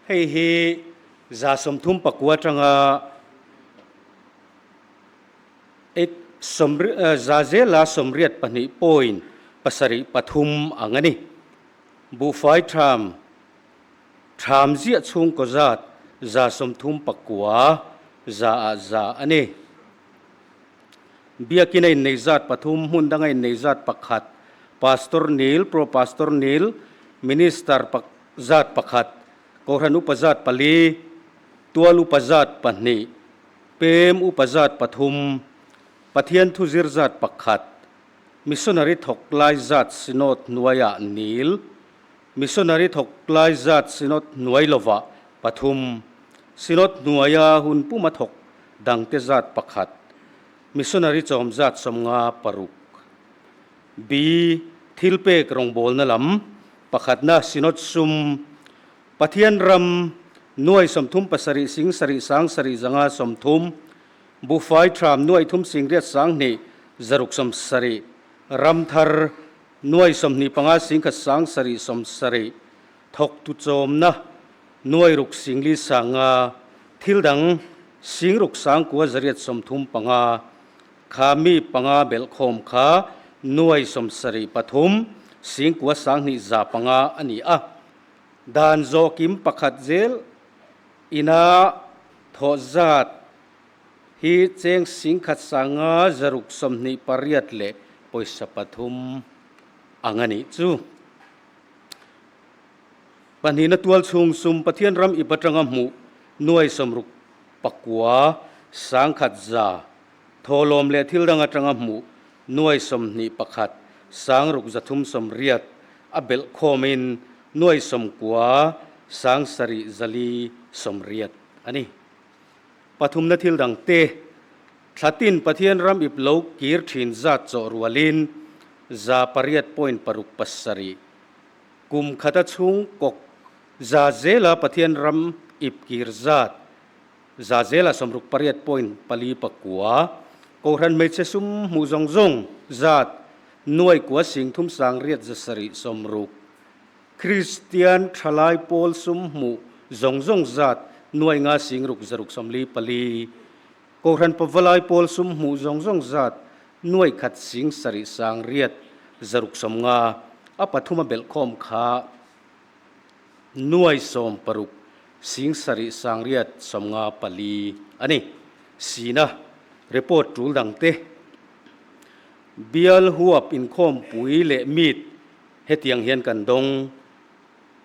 Hei hi 39% atanga eight 82 point pasarih pathum ang a ni. Buhfai tham tham ziah chhungkaw zat 39 za ah za a ni. Biakin a innei zat pathum, hmun danga innei zat pakhat, Pastor Nil, Pro Pastor Nil, Minister zat pakhat, Kohhran upa zat pali, Tual upa zat pahnih, Pem upa zat pathum, Pathian thuzir zat pakhat, Missionary thawk lai zat Synod hnuaiah nil, Missionary thawk lai zat Synod hnuai lovah pathum, Synod hnuaia hun puma thawk dangte zat pakhat, Missionary chawm zat 56. B. Thilpek rawngbawlna lam pakhatna Synod sum Pathian ram nuai 30 7 sing 7 sang 7 5 30, Buhfai Thram nuai 3 sing 8 sang 2 6 70, Ramthar nuai 25 sing 1 sang 7 70, Thawktu chawmna nuai 6 sing 4 sang 5, thil dang sing 6 sang 9 8 35, kha mi panga belhkhawm kha nuai 73 sing 9 sang 2 5 a ni a. Dan zawhkim pakhat zel ina thawh zat hi cheng 1,000 sanga 628 leh pawisa pathum ang a nih chu. Pahnihna tual chhung sum Pathian ram ip atanga hmuh nuai 60 sang 1 za thawhlawm leh thil dang atanga hmuh nuai 21 sang 6 380 a belh khawmin nuai 90 sang 7 4 80 a ni. Pathumna thil dang te, Thlatin Pathian ram ip lo kir thin zat chawh rualin 8.67 kum khata chhung kawk za zela Pathian ram ip kir zat 68.49% Kohhran hmeichhe sum hmuh zawng zawng zat nuai 9 sing 3 sang 8 7 60 Kristian thalai pawl sum hmuh zawng zawng zat nuai 5 sing 6 6 44 Kohhran pavalai pawl sum hmuh zawng zawng zat nuai 1 sing 7 sang 8 6 50 a pathuma belhkhawm kha nuai 16 sing 7 sang 8 54 a ni. Sina report tul dangte bial huap inkhawmpui leh meet hetiang hian kan dawng.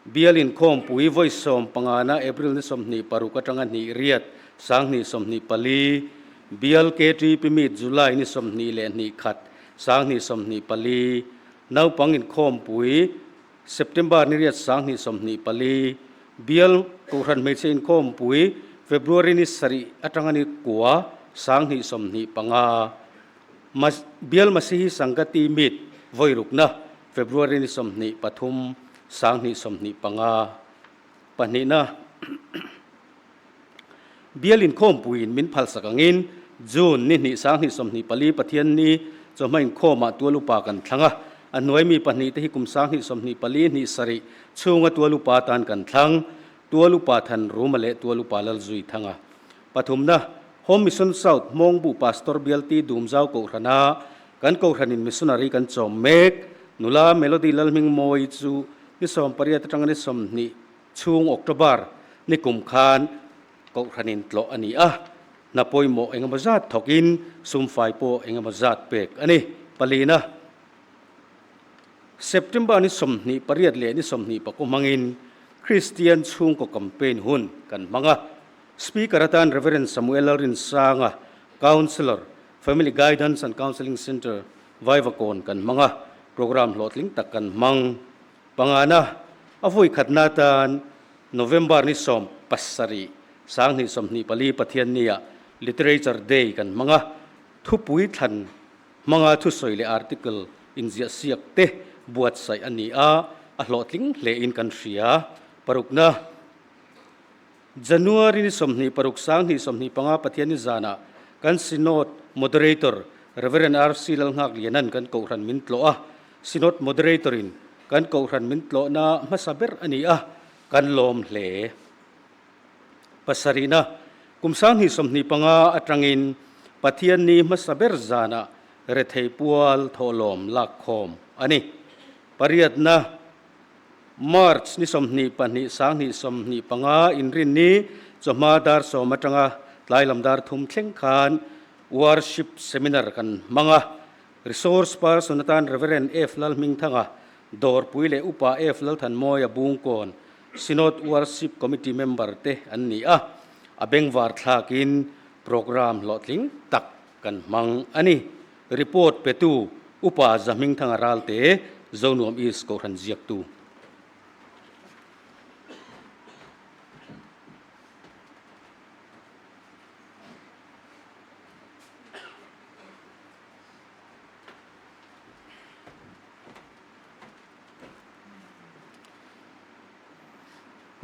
Bial inkhawmpui vawi 15na April ni 26 atanga hnih 8 sang hnih 24, Bial KTP meet July ni 21 khat sang hnih 24, Naupang inkhawmpui September ni 8 sang hnih 24, Bial Kohhran hmeichhe inkhawmpui February ni 7 atanga ni 9 sang hnih 25, Bial Masihi Sangati meet vawi rukna February ni 23 sang hnih 25 pahnihna Bial inkhawmpuiin min phalsak angin June ni hnih sang hnih 24 Pathian ni chawhma inkhawmah tual upa kan thlang a, a hnuai mi pahnih te hi kum sang hnih 24 hnih 7 chhunga tual upa tan kan thlang, tual upa Than Ruma leh tual upa Lalzui Thanga. Pathumna, Home Mission South Hmawngbu Pastor Bialti Dumzau Kohhrana kan Kohhranin Missionary kan chawm mek nula Melody Lalhmingmawi chu ni 18 atanga ni 20 chhung October ni kum khan Kohhranin tlawh a ni a, hna pawimawh engemaw zat thawkin sumfai pawh engemaw zat pek a ni. Palina, September ni 28 leh ni 24 hmangin Kristian chhungkaw campaign hun kan hmang a. Speaker atan Rev. Samuel Lalrinsanga, Counsellor, Family Guidance and Counselling Centre, Vaivakawn kan hmang a, programme hlawhtling tak kan hmang. Pangana, a vawi khatna atan November ni 17, sang hnih 24 Pathiannia Literature Day kan hmang a, thupui thlan hmanga thusawi leh article inziah siak te buatsaih a ni a, a hlawhtling hlein kan hria. Parukna. January ni 26 sang hnih 25 Pathianni zanah kan Synod Moderator Rev. RC Lalnghak Lianan kan Kohhran min tlawh a, Synod Moderator in kan Kohhran min tlawhna hmasa ber a ni a, kan lawm hle. Pasarihna, kum 2025 atangin Pathian ni hmasa ber zanah rethei pual thawhlawm lakkhawm a ni. Pariatna, March ni 22 2025 inrinni chawhma dar sawm atanga tlai lam dar thum thleng khan Worship Seminar kan hmang a. Resource person atan Rev. F. Lalhmingthanga, Dawrpui leh Upa F. Lalthanmawia Bungkawn, Synod Worship Committee member te an ni a, a bengvar thlakin programme hlawhtling tak kan hmang a ni. Report petu Upa Zahmingthanga Ralte, Zonuam East Kohhran ziaktu.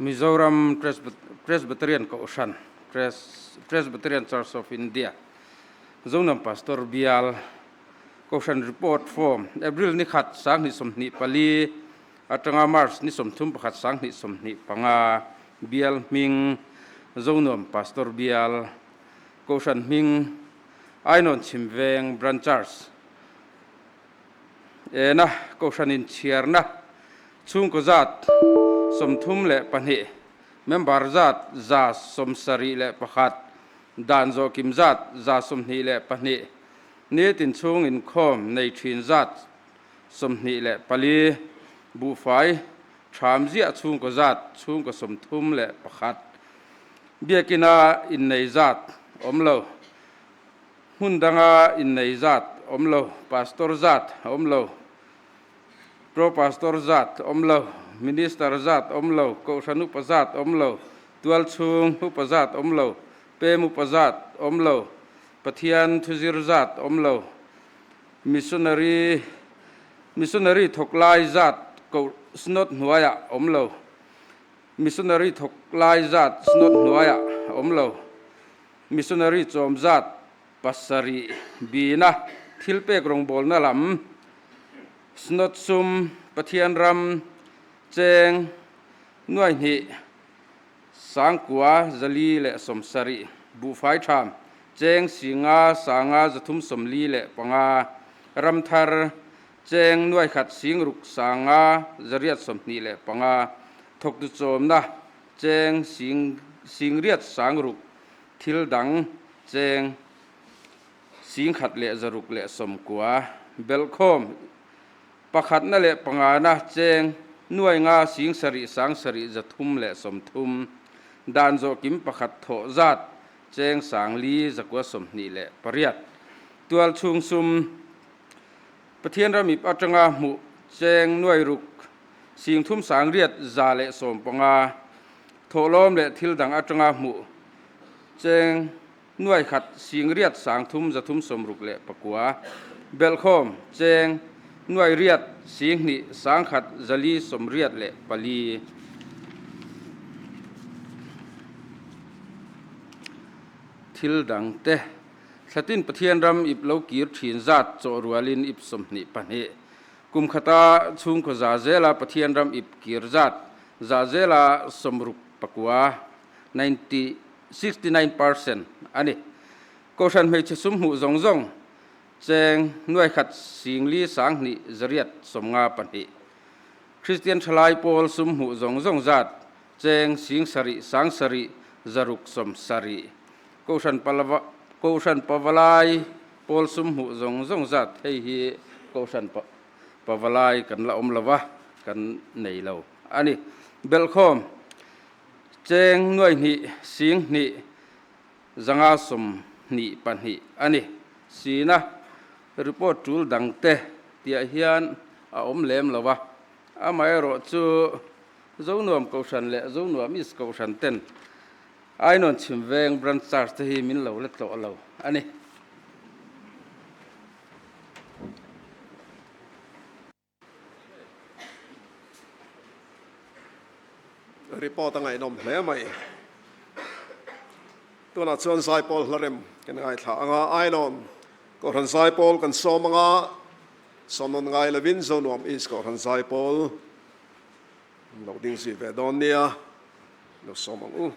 Mizoram Presbyterian Kohhran, Presbyterian Church of India, Zonam Pastor Bial Kohhran Report Form, April ni khat 2024 atanga March ni 31 2025, Bial hming, Zonuam Pastor Bial Kohhran hming, Ainawn Chhimveng Branch Church. Ena Kohhran inchhiarna chhungkaw zat 32, member zat 71, dan zawhkim zat 122, nitin chhung inkhawm nei thin zat 24, buhfai tham ziah chhungkaw zat chhungkaw 31, biakina innei zat awm lo. Hmun danga innei zat awm lo, Pastor zat awm lo, Pro Pastor zat awm lo, Minister zat awm lo, Kohhran upa zat awm lo, Tualchhung upa zat awm lo, Pem upa zat awm lo, Pathian thuzir zat awm lo, Missionary Missionary thawk lai zat koh Synod hnuaiah awm lo, Missionary thawk lai zat Synod hnuaiah awm lo. Missionary chawm zat pasarih bina thil pek rawngbawlna lam, Synod sum, Pathian ram, cheng, nuaihnih, sangkua, zali leh sawmsarih, buhfai tham, cheng singa, sanga, zathum sawmli leh panga, ramthar, cheng, nuaikhat, singruk, sanga, zariat 25, thawktu chawmna, Cheng sing singriat sangruk thil dang cheng singkhat leh zaruk leh sawmkua belhkhawm pakhatna leh pangana cheng nuai nga sing sarih sang sarih zathum leh sawmthum dan zawh kim pakhat thawh zat cheng sang li zakua 28 tual chhung sum Pathian ramip atanga hmuh cheng nuai ruk singthum sangriat 115 thawhlawm leh thil dang atanga hmuh cheng nuai khat singriat sangthum zathum sawmruk leh pakua belhkhawm cheng nuai riat singhnih sangkhat zali sawmriat leh pali. Thil dangte Thlatin Pathian ram ip lo kir thin zat chawh rualin ip 22. Kum khata chhungkaw za zela Pathian ram ip kir zat za zela 69, 90, 69%, a ni. Kohhran hmeichhe sum hmuh zawng zawng cheng nuai khat singli sanghnih zariat 52. Kristian thalai pawl sum hmuh zawng zawng zat cheng sing sarih sang sarih zaruk 70. Kohhran palava Kohhran Pavalai pawl sum hmuh zawng zawng zat hei hi Kohhran Pavalai kan la awm lo va, kan nei lo a ni. Belhkhawm cheng nuai hnih sing hnih zanga 22 a ni. Sina report tul dangte tiah hian a awm lem lo va, amaherawh chu Zonuam Kohhran leh Zonuam East Kohhran ten Ainawn Chhimveng Branch Church te hi min lo la tlawh lo a ni. Report a ngaihnawm hle mai. Tunah chuan Zaipawl hlarem kan ngaithla anga Ainawn Kohhran Zaipawl kan sawm anga sawmnawn ngai lovin Zonuam East Kohhran Zaipawl lo ding zui ve dawn nia. Lo sawm ang u.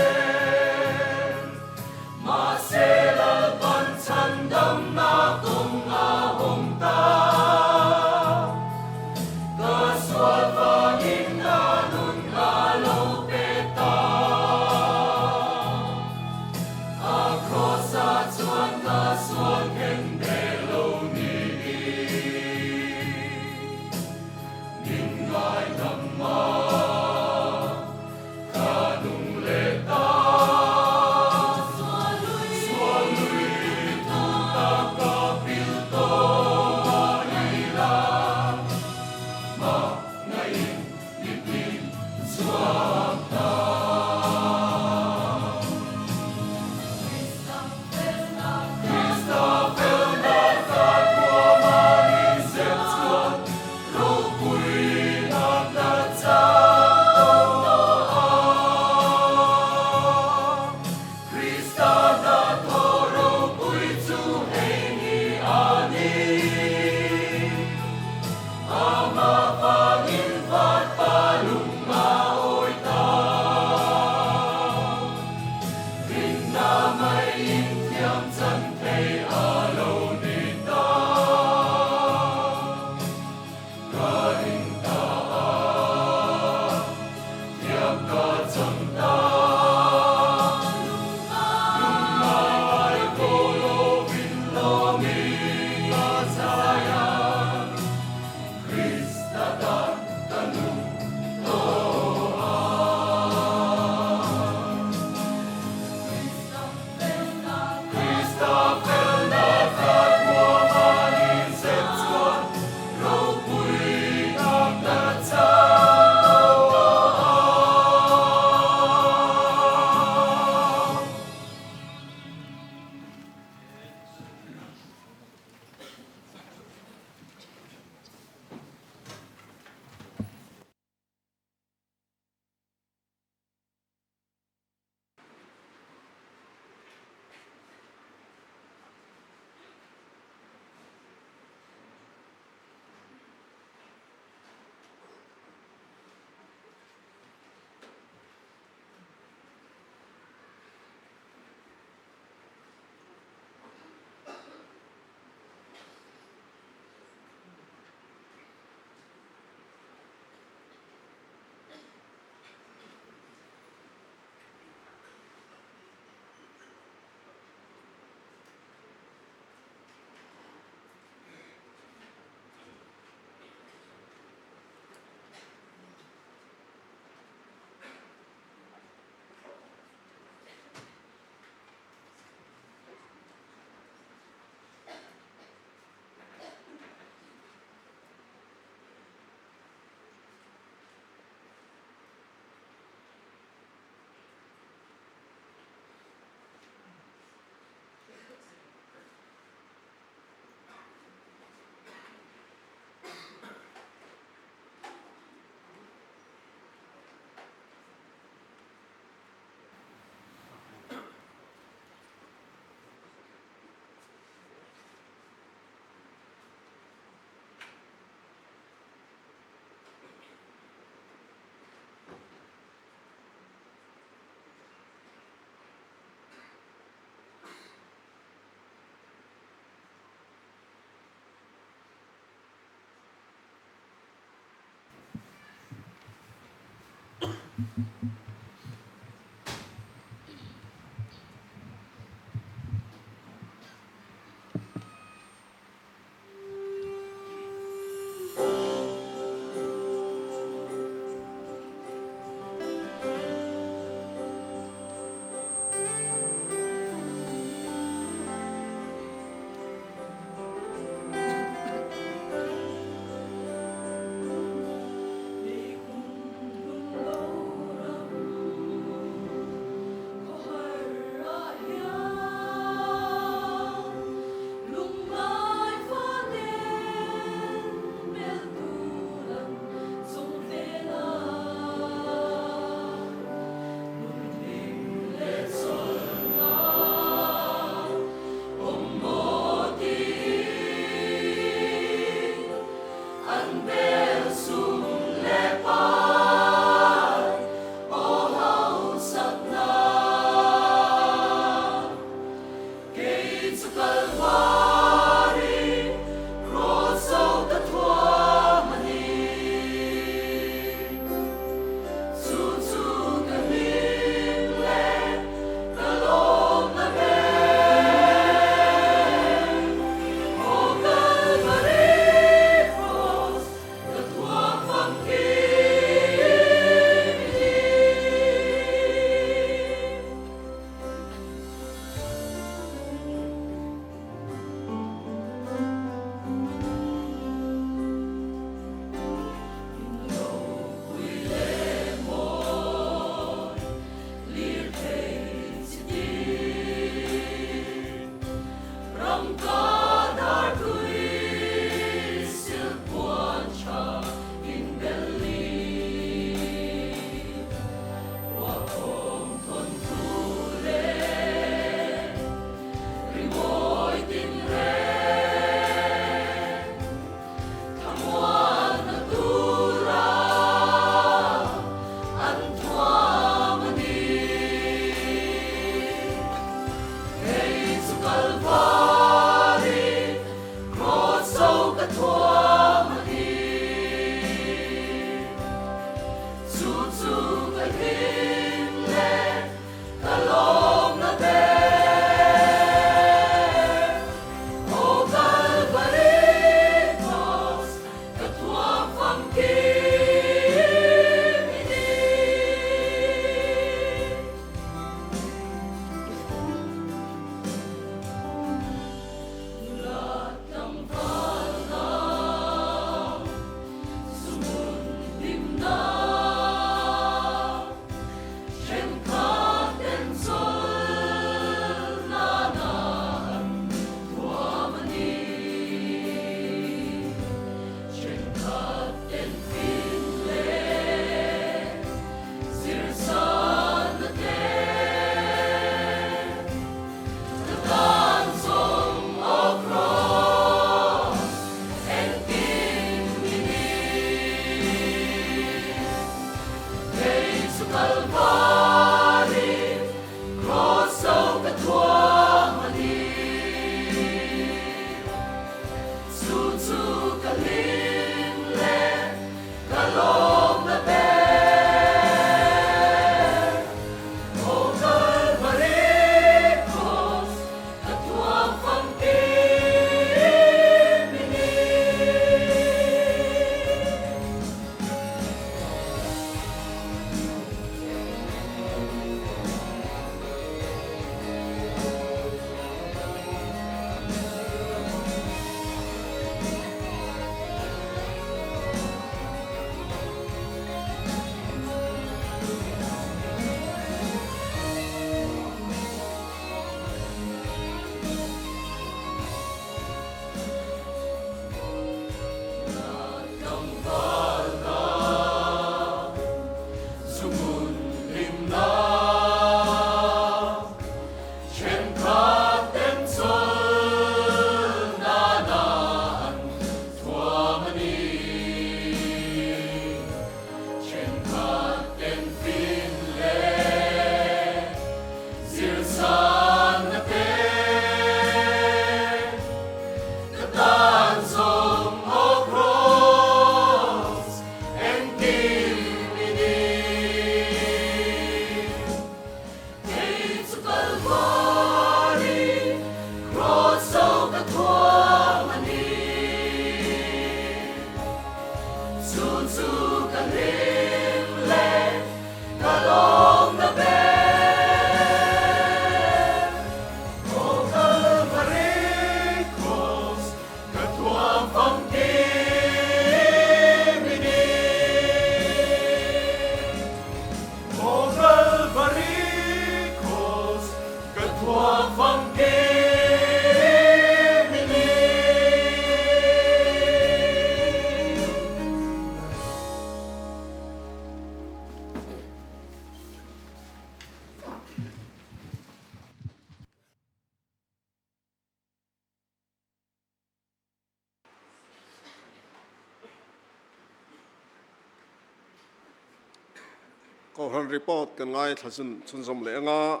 Kohhran report kan ngaithla chhunzawm leh anga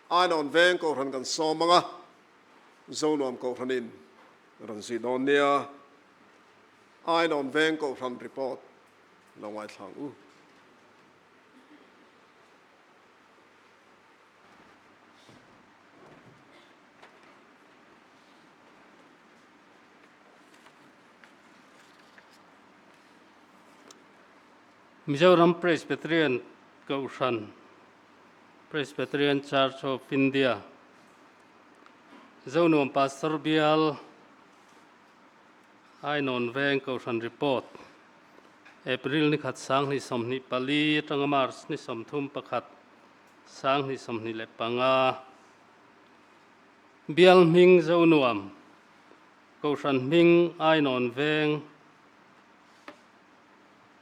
Ainawn veng kohhran kan sawm anga Zonuam kohhranin rawn zui dawn nia. Ainawn veng kohhran report lo ngaithla ang u. Mizoram Presbyterian Kohhran, Presbyterian Church of India, Zonuam Pastor Bial, Ainawn Veng Kohhran Report, April ni khat 2024 atanga March ni 31 2025. Bial hming Zonuam, Kohhran hming Ainawn Veng,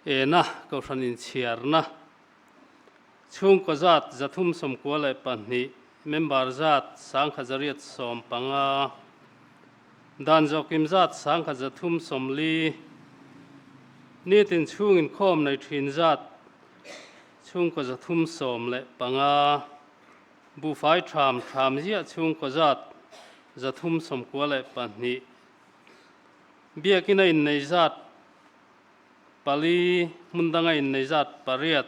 Ena Kohhran inchhiarna, chhungkaw zat 392, member zat 1815, dan zawhkim zat 1340, nitin chhung inkhawm nei thin zat chhungkaw 315, buhfai tham tham ziah chhungkaw zat 392, biakina innei zat pali, hmun danga innei zat pariat,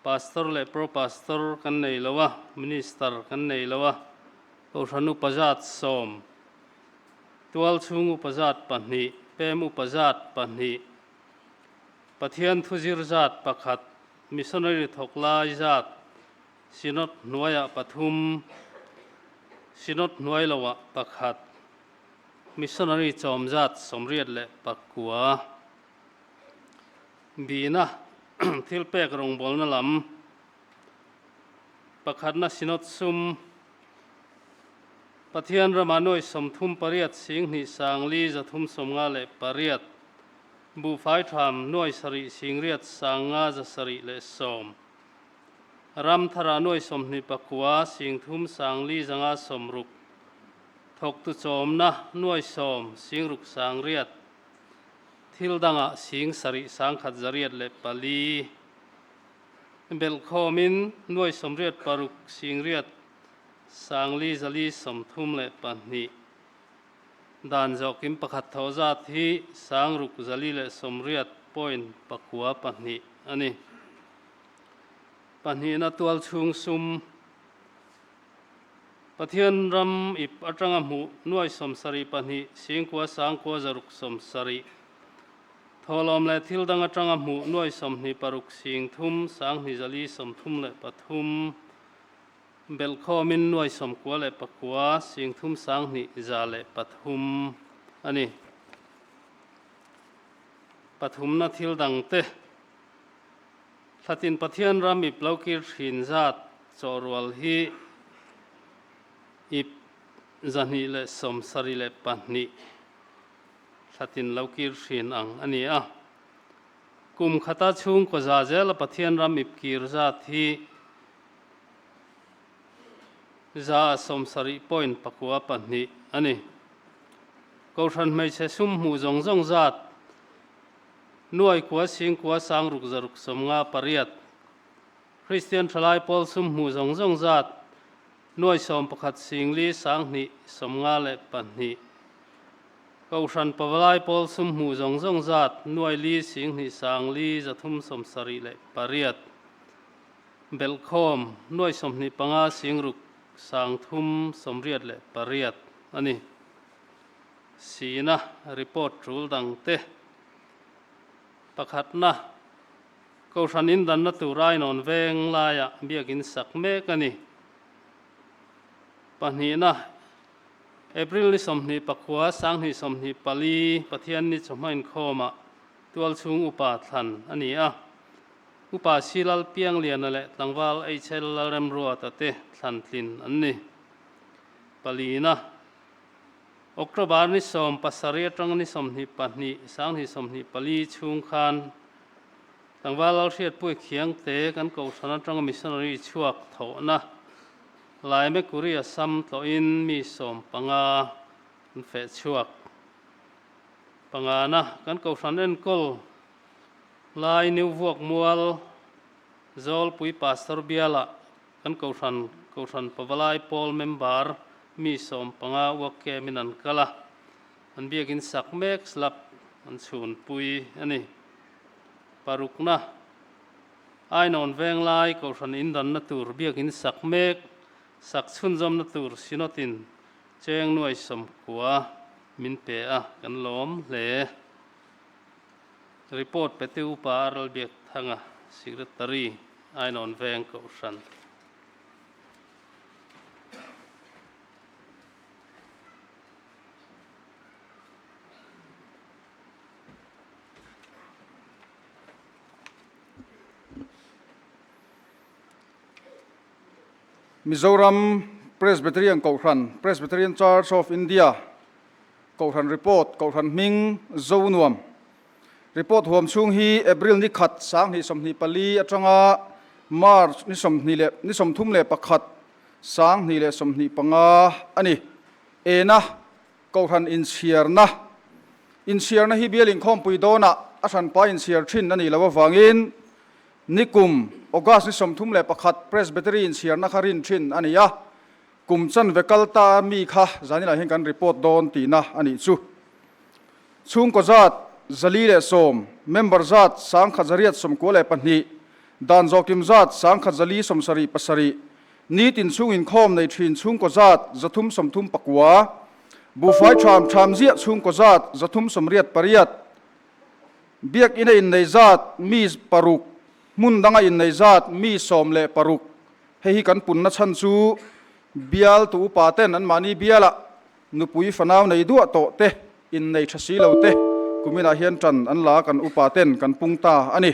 Pastor leh Pro Pastor kan nei lo a, Minister kan nei lo a, Kohhran upa zat sawm, Tual chhung upa zat pahnih, Pem upa zat pahnih, Pathian thuzir zat pakhat, Missionary thawk lai zat, Synod hnuaiah pathum, Synod hnuai loah pakhat, Missionary chawm zat 89. Bina thil pek rawngbawlna lam pakhatna Synod sum Pathian rama nuai 38 sing hnih sang li 358 buhfai tham nuai sarih sing riat sang nga 710 ram thara nuai 29 sing thum sang li 560 thawktu chawmna nuai 10 sing ruk sang riat thil dangah sing sarih sang khat 104 belhkhawmin nuai 86 sing riat sang li 432 dan zawhkim pakhat tho zat hi sang ruk 480.92 ani. Pahnihna tual chhung sum Pathian ram ip atanga hmuh nuai 72 singkua sangkua 670 tholawm leh thil dang atanga hmuh nuai 26 sing thum sang hnih 433 belhkhawmin nuai 99 sing thum sang hnih 103 ani. Pathumna thil dang te Thlatin Pathian ram ip lo kir thin zat chawhrual hi ip 272 thlatin lo kir thin ang a ni a. Kum khata chhungkaw za zela Pathian ram ip kir zat hi 70.92 a ni. Kohhran hmeichhe sum hmuh zawng zawng zat Nuai kua sing kua sang ruk zaruk 58 Kristian thalai pawl sum hmuh zawng zawng zat nuai 11 sing li sang hnih 52 Kohhran pavalai pawl sum hmuh zawng zawng zat nuai li sing hnih sang li 378 belhkhawm nuai 25 sing ruk sang thum 88 ani. Sina report tul dang te pakhatna Kohhran in danna tur Ainawn veng laiah biakin sak mek a ni. Pahnihna April ni 29 2024 Pathian ni chawhma inkhawmah tualchhung upa thlan a ni a. Upa Silal Piangliana leh tlangval HL Lalremruata te thlan tlin an ni. Palina, October ni 17 atang ni 22, 2024 chhung khan tlangval Lalhriatpuii Khiangte kan kohhran atanga missionary chhuak thawhna Laimekuri Assam tlawhin mi 15 an feh chhuak. Pangana, kan kohhran enkawl lai New Vuak Mual Zawlpui Pastor bialah kan kohhran kohhran Pavalai Pawl member mi 15 uak kemin an kal a, an biakin sak mek slap an chhunpui a ni. Parukna, Ainawn Venglai kohhran indanna tur biakin sak mek sak chhunzawmna tur Synod-in cheng nuai 90 min pe a, kan lawm hle. Report pe Upa Aral Biakthanga, Secretary, Ainawn Veng Kohhran. Mizoram Presbyterian Kohhran, Presbyterian Church of India, Kohhran Report, Kohhran hming Zonuam Report huam chhung hi April ni khat 2024 atanga March ni sawmhnih leh ni 31 2025 a ni. Ena Kohhran inchhiarna Inchhiarna hi bial inkhawmpui dawnah a hranpa inchhiar thin a nih loh avangin nikum August ni 31 Presbytery inchhiarna kha rin thin a ni a, kum chanve kal ta mi kha zaninah hian kan report dawn tihna a nih chu. Chhungkaw zat 410, member zat 1192, dan zawhkim zat 1477, nitin chhung inkhawm nei thin chhungkaw zat 339, buhfai tham tham ziah chhungkaw zat 388, biak ina innei zat mi paruk, hmun danga innei zat mi 16. Hei hi kan punna chhan chu bial tu upa ten an mahni bialah nupui fanau nei duah tawh te, innei tha si lo te kuminah hian tan an la kan upa ten kan pung ta a ni.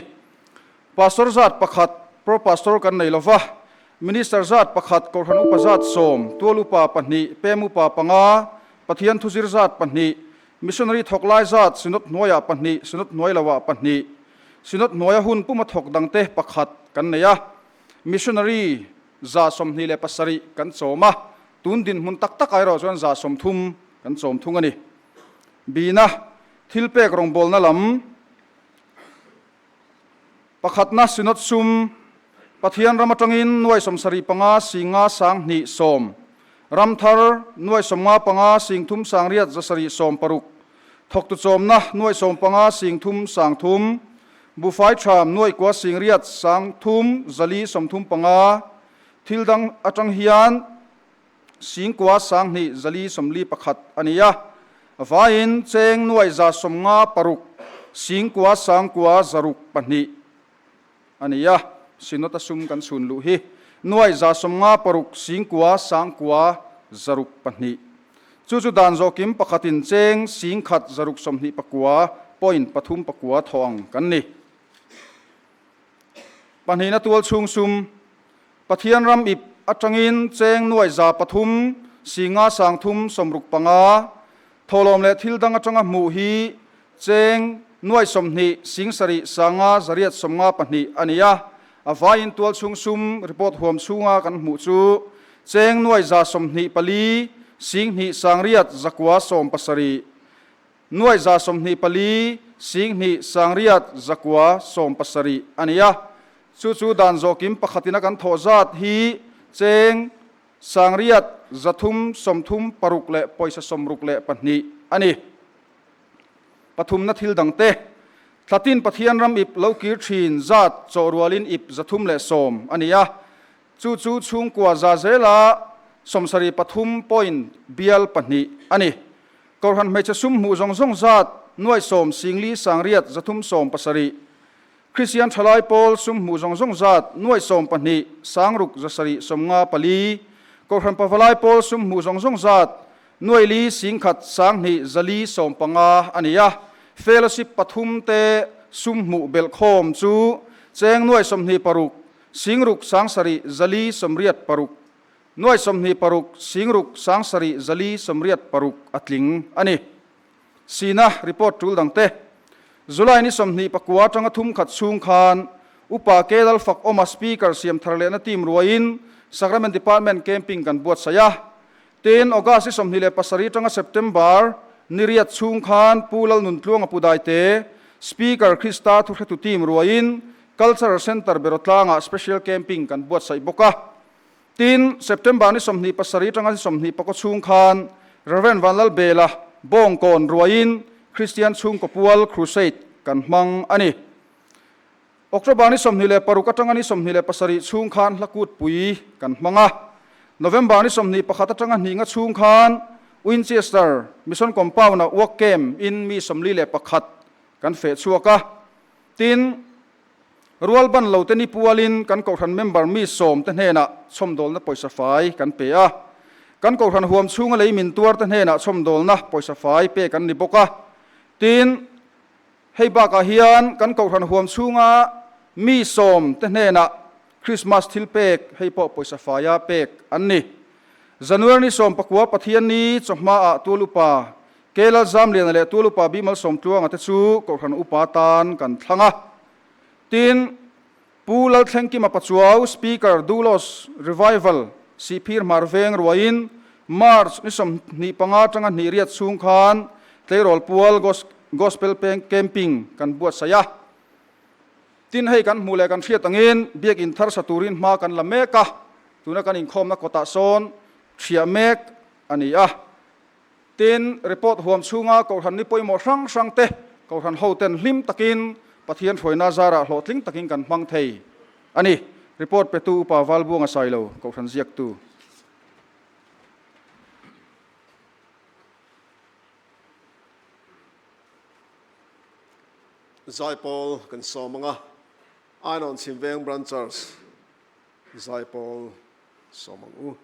Pastor zat pakhat, Pro Pastor kan nei lova, Minister zat pakhat, Kohhran upa zat 10, Tual upa pahnih, Pem upa panga, Pathian thuzir zat pahnih, Missionary thawk lai zat Synod hnuaiah pahnih, Synod hnuai loah pahnih, Synod hnuaia hun puma thawk dangte pakhat kan nei a, Missionary 127 kan chawm a, tun dinhmun tak tak erawh chuan 130 kan chawm thung a ni. Bina, thil pek rawngbawlna lam Pakhatna Synod sum, Pathian ram atangin nuai 75 singa 2010, ram thar nuai 55 sing thum 800 760, thawktu chawmna nuai 15 sing thum 30, bufai tham nuai kua sing riat 3 435, thil dang atang hian sing kua 2 451 a ni a, vaiin cheng nuai 156 sing kua 9 602 a ni a, Synod a sum kan chhun luh hi nuai 156 sing kua 9 602. Chu chu dan zawhkim pakhatin cheng sing khat 629 point pathum pakua thawng kan ni. Pahnihna tual chhung sum Pathian ram ip atangin cheng nuai 300 singa 365 tholawm leh thil dang atanga hmuh hi cheng nuai 20 sing sarih 5 852 a ni a, a vaiin tual chhung sum report huam chhunga kan hmuh chu cheng nuai 124 sing hnih 800 917 nuai 124 sing hnih 800 917 a ni a, chu chu dan zawhkim pakhatina kan thawh zat hi cheng 936 leh pawisa 62 a ni. Pathumna thil dangte, thlatin Pathian ram ip lo kir thin zat chawhrualin ip 310 a ni a, chu chu chhungkua za zela 73 point bial pahnih a ni. Kohhran hmeichhe sum hmuh zawng zawng zat nuai 10 singli 800 317, Christian thalai pawl sum hmuh zawng zawng zat nuai 12 6 754, Kohhran pavalai pawl sum hmuh zawng zawng zat nuai li sing khat 2 415 a ni a, fellowship pathum te sum hmuh belh khawm chu Cheng nuai 26 singruk 70 486 nuai 26 singruk 7 486 a tling a ni. Sina report tul dangte. July ni 29 atanga thum khat chhung khan Upa K Lal Fak awma Speaker siam thar lehna team ruaiin Sacrament Department camping kan buatsaih a. Tin, August ni 27 atanga September ni riat chhung khan Pu Lal Nuntluanga Pu Daite, Speaker Krista Thuhretu team ruaiin Cultural Centre Berawtlangah Special Camping kan buatsaih bawk a. Tin, September ni 27 atanga ni 24 chhung khan Rev. Vanlalbela Bawngkawn ruaiin Kristian Chhungkaw Pual Crusade kan hmang a ni. October ni 26 atanga ni 27 chhung khan hlakut pui kan hmang a. November ni 21 atanga hninga chhung khan Winchester Mission Compound-ah work camp in mi 41 kan feh chhuak a. Tin, rual ban lo te ni pualin kan kohhran member mi 10 te hnenah chhawmdawlna pawisa fai kan pe a. Kan kohhran huam chhunga lei min tuar te hnenah chhawmdawlna pawisa fai pe kan ni bawk a. Tin, Hei bakah hian kan kohhran huam chhunga mi 10 te hnenah Christmas thil pek hei pawh pawisa faia pek an ni. January ni 19 Pathian ni chawhmaah Tual Upa K Lal Zamliana leh Tual Upa Bimal Sawmtluanga te chu kohhran upa tan kan thlang a. Tin, Pu Lalthlengkima Pachuau, Speaker, Dulos Revival, Sihphir Hmar Veng ruaiin March ni 25 atanga hnih riat chhung khan Tleirawl Pual Gospel Camping kan buatsaih a. Tin, hei kan hmuh leh kan hriat angin Biakin thar sa turin hma kan la mek a, tuna kan inkhawmna kawtah sawn thiah mek a ni a. Tin, report huam chhunga Kohhran ni pawimawh hrang hrang te Kohhran hoten hlim takin Pathian hruaina zarah hlawhtling takin kan hmang thei a ni. Report petu Upa Valbuanga Sailo, Kohhran ziaktu. Zaipawl kan sawm anga, Ainawn Chhimveng Branchers Zaipawl sawm ang u.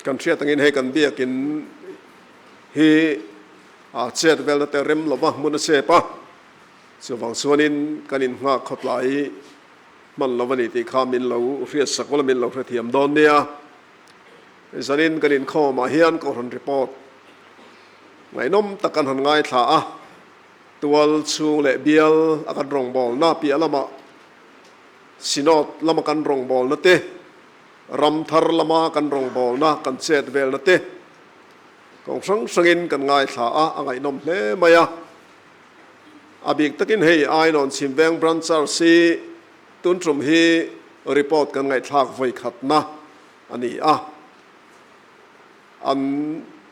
Kan hriat angin hei kan biakin hi a chet velna te rem lova hmun a chep a, chuvang chuanin kan innghak khawtlai hman lo a ni tih kha min lo hriatsak ula min lo hrethiam dawn nia. Zanin kan inkhawmah hian Kohhran report ngaihnawm tak kan han ngaithla a, tual chhung leh bial a kan rawngbawlna piah lamah Synod lama kan rawngbawlna te, ram thar lama kan rawngbawlna kan chet velna te kawng hrang hrangin kan ngaithla a, a ngaihnawm hle mai a. A bik takin hei Ainawn Chhimveng Branch RC tun tum hi report kan ngaihthlak vawi khatna a ni a, an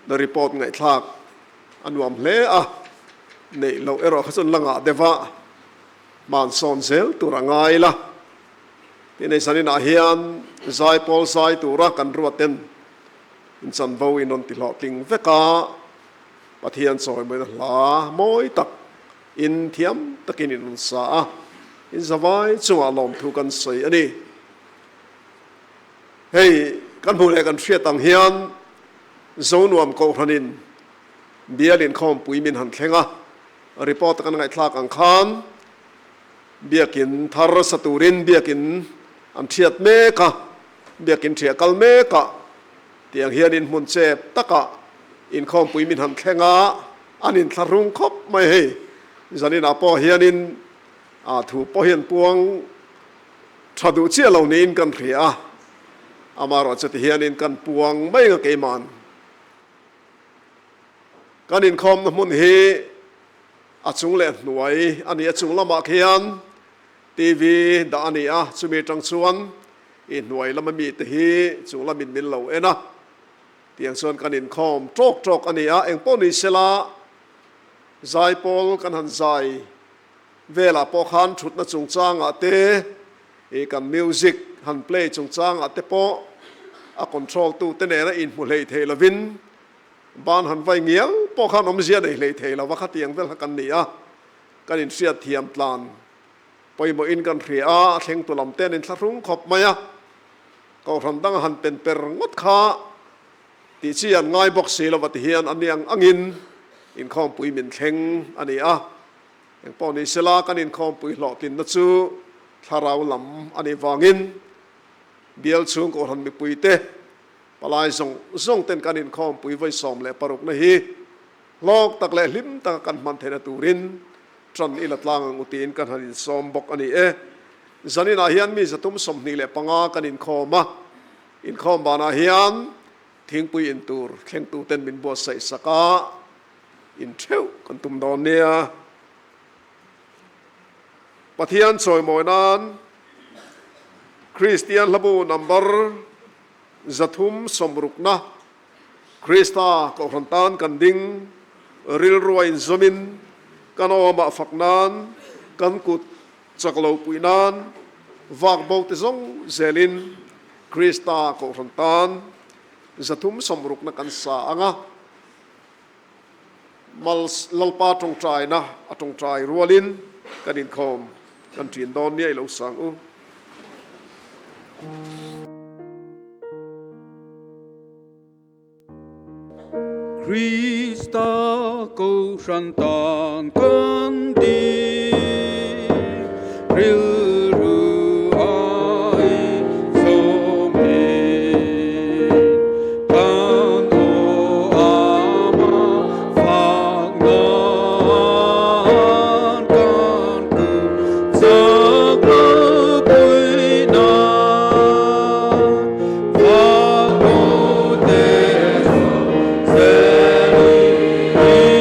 report ngaihthlak a nuam hle a, neih loh erawh kha chuan la ngah deuh a, hmansawn zel tur a ngai la. Tin hei zaninah hian zaipawl zai tura kan ruat ten inchanvo in rawn ti hlawhtling vek a, Pathian chawimawina hla mawi tak in thiam takin in rawn sa a, in zavai chungah lawmthu kan sawi a ni. Hei kan hmuh leh kan hriat ang hian Zonuam Kohhranin bial inkhawmpui min han thleng a, report a kan ngaihthlak ang khan biakin thar sa turin biakin an thiat mek a, biakin thiah kal mek a Tiang hian in hmun chep takah inkhawmpui min han thleng a, an inthlahrung khawp mai hei. Zaninah pawh hianin a thu pawh hian puang tha duh chiah lo niin kan hria a, amaherawh chu tihianin kan puang mai ang a keima'n. Kan inkhawmna hmun hi a chung leh hnuai a ni a, chung lamah khian TV dah a ni a, chumi atang chuan i hnuai lama mite hi chung lamin min lo en a, tiang chuan kan inkhawm tawk tawk a ni a, engpawh ni sela zaipawl kan han zai velah pawh khan thutna chungchangah te i kan music han play chungchangah te pawh a control tu te nena inhmu hlei thei lovin ban han vai ngial pawh khan awmzia nei hlei thei lova khatiang vel kha kan ni a, kan inhriat thiam tlan Pawimawhin kan hria a, a thlengtu lam te an inthlahrung khawp mai a, Kohhran danga han pen per ngawt kha tih chi an ngai bawk si lova ti hian a niang angin inkhawmpui min thleng a ni a. Engpawh ni sela kan inkhawmpui hlawhtlinna chu thlarau lam a nih vangin bial chhung Kohhran mipuite palai zawng zawng ten kan inkhawmpui vawi 16 na hi hlawk tak leh hlim taka kan hman theihna turin Ṭan i la tlang ang u tiin kan han insawm bawk a ni e. Zaninah hian mi 325 kan inkhawm a, inkhawm banah hian thingpui in tur thlengtuten min buatsaih sak a, in ṭheuh kan tum dawn nia. Pathian chawimawi nan Kristian hlabu number 360na Krista Kohhran tan kan ding, rilru a inzawmin kan awmah fak nan, kan kut chak lo puih nan, vak bo te zawng zelin Krista Kohhran tan 360na kan sa ang a. Mal Lalpa tawngtaina a tawngtai rualin kan inkhawm kan ṭin dawn nia i lo sang u. Krista Kohhran tan kan ding, rilru a inzawm in, kan aw ama fak nan kan kut chak ropui nan fak te zelin Krista.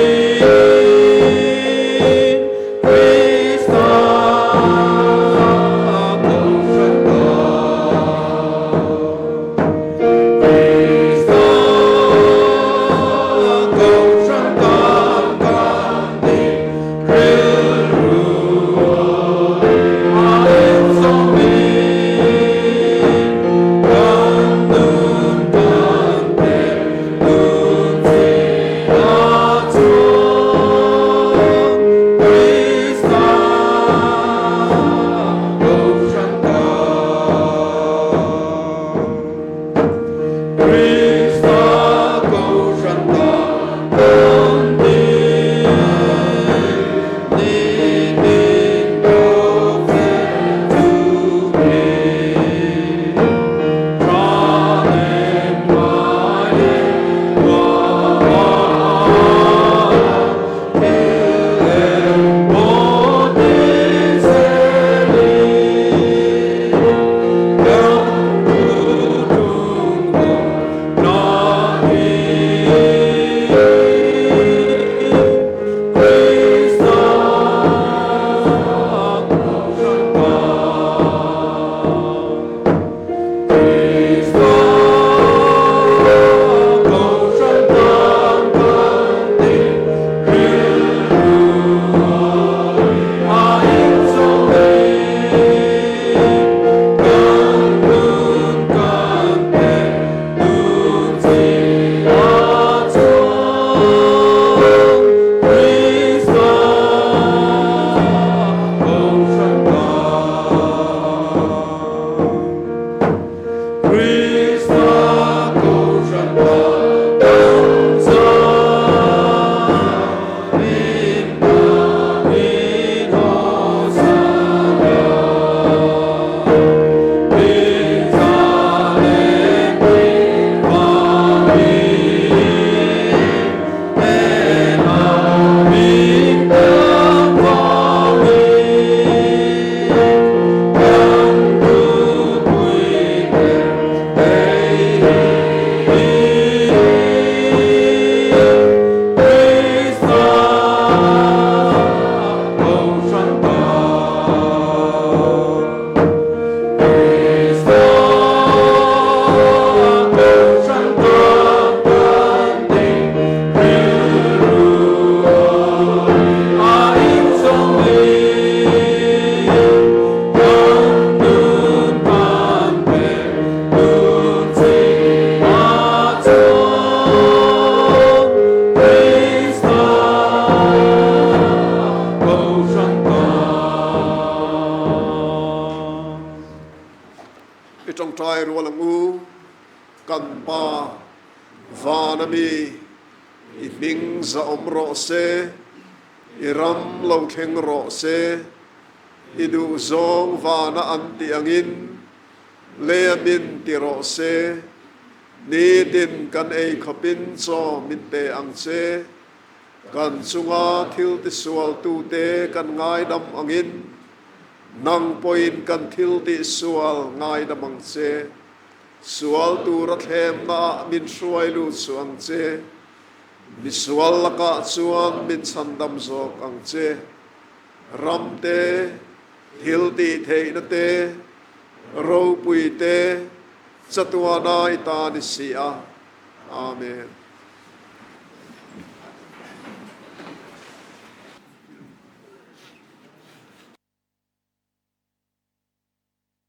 tawngtai rual ang u. Kan Pa, van ami, i hming za awm rawh se, i ram lo thleng rawh se, i duh zawng vana an tih angin lei a min ti rawh se, nitin kan ei khawpin chaw min pe ang che, kan chunga thil tisualtute kan ngaidam angin nang pawhin kan thil tihsual ngaidam ang che. Sual tura thlemnaah min hruai lut suh ang che, misual lakah chuan min chhandam zawk ang che. Ram te, thil tih theihna te, ropui te, chatuana i ta ni si a. Amen.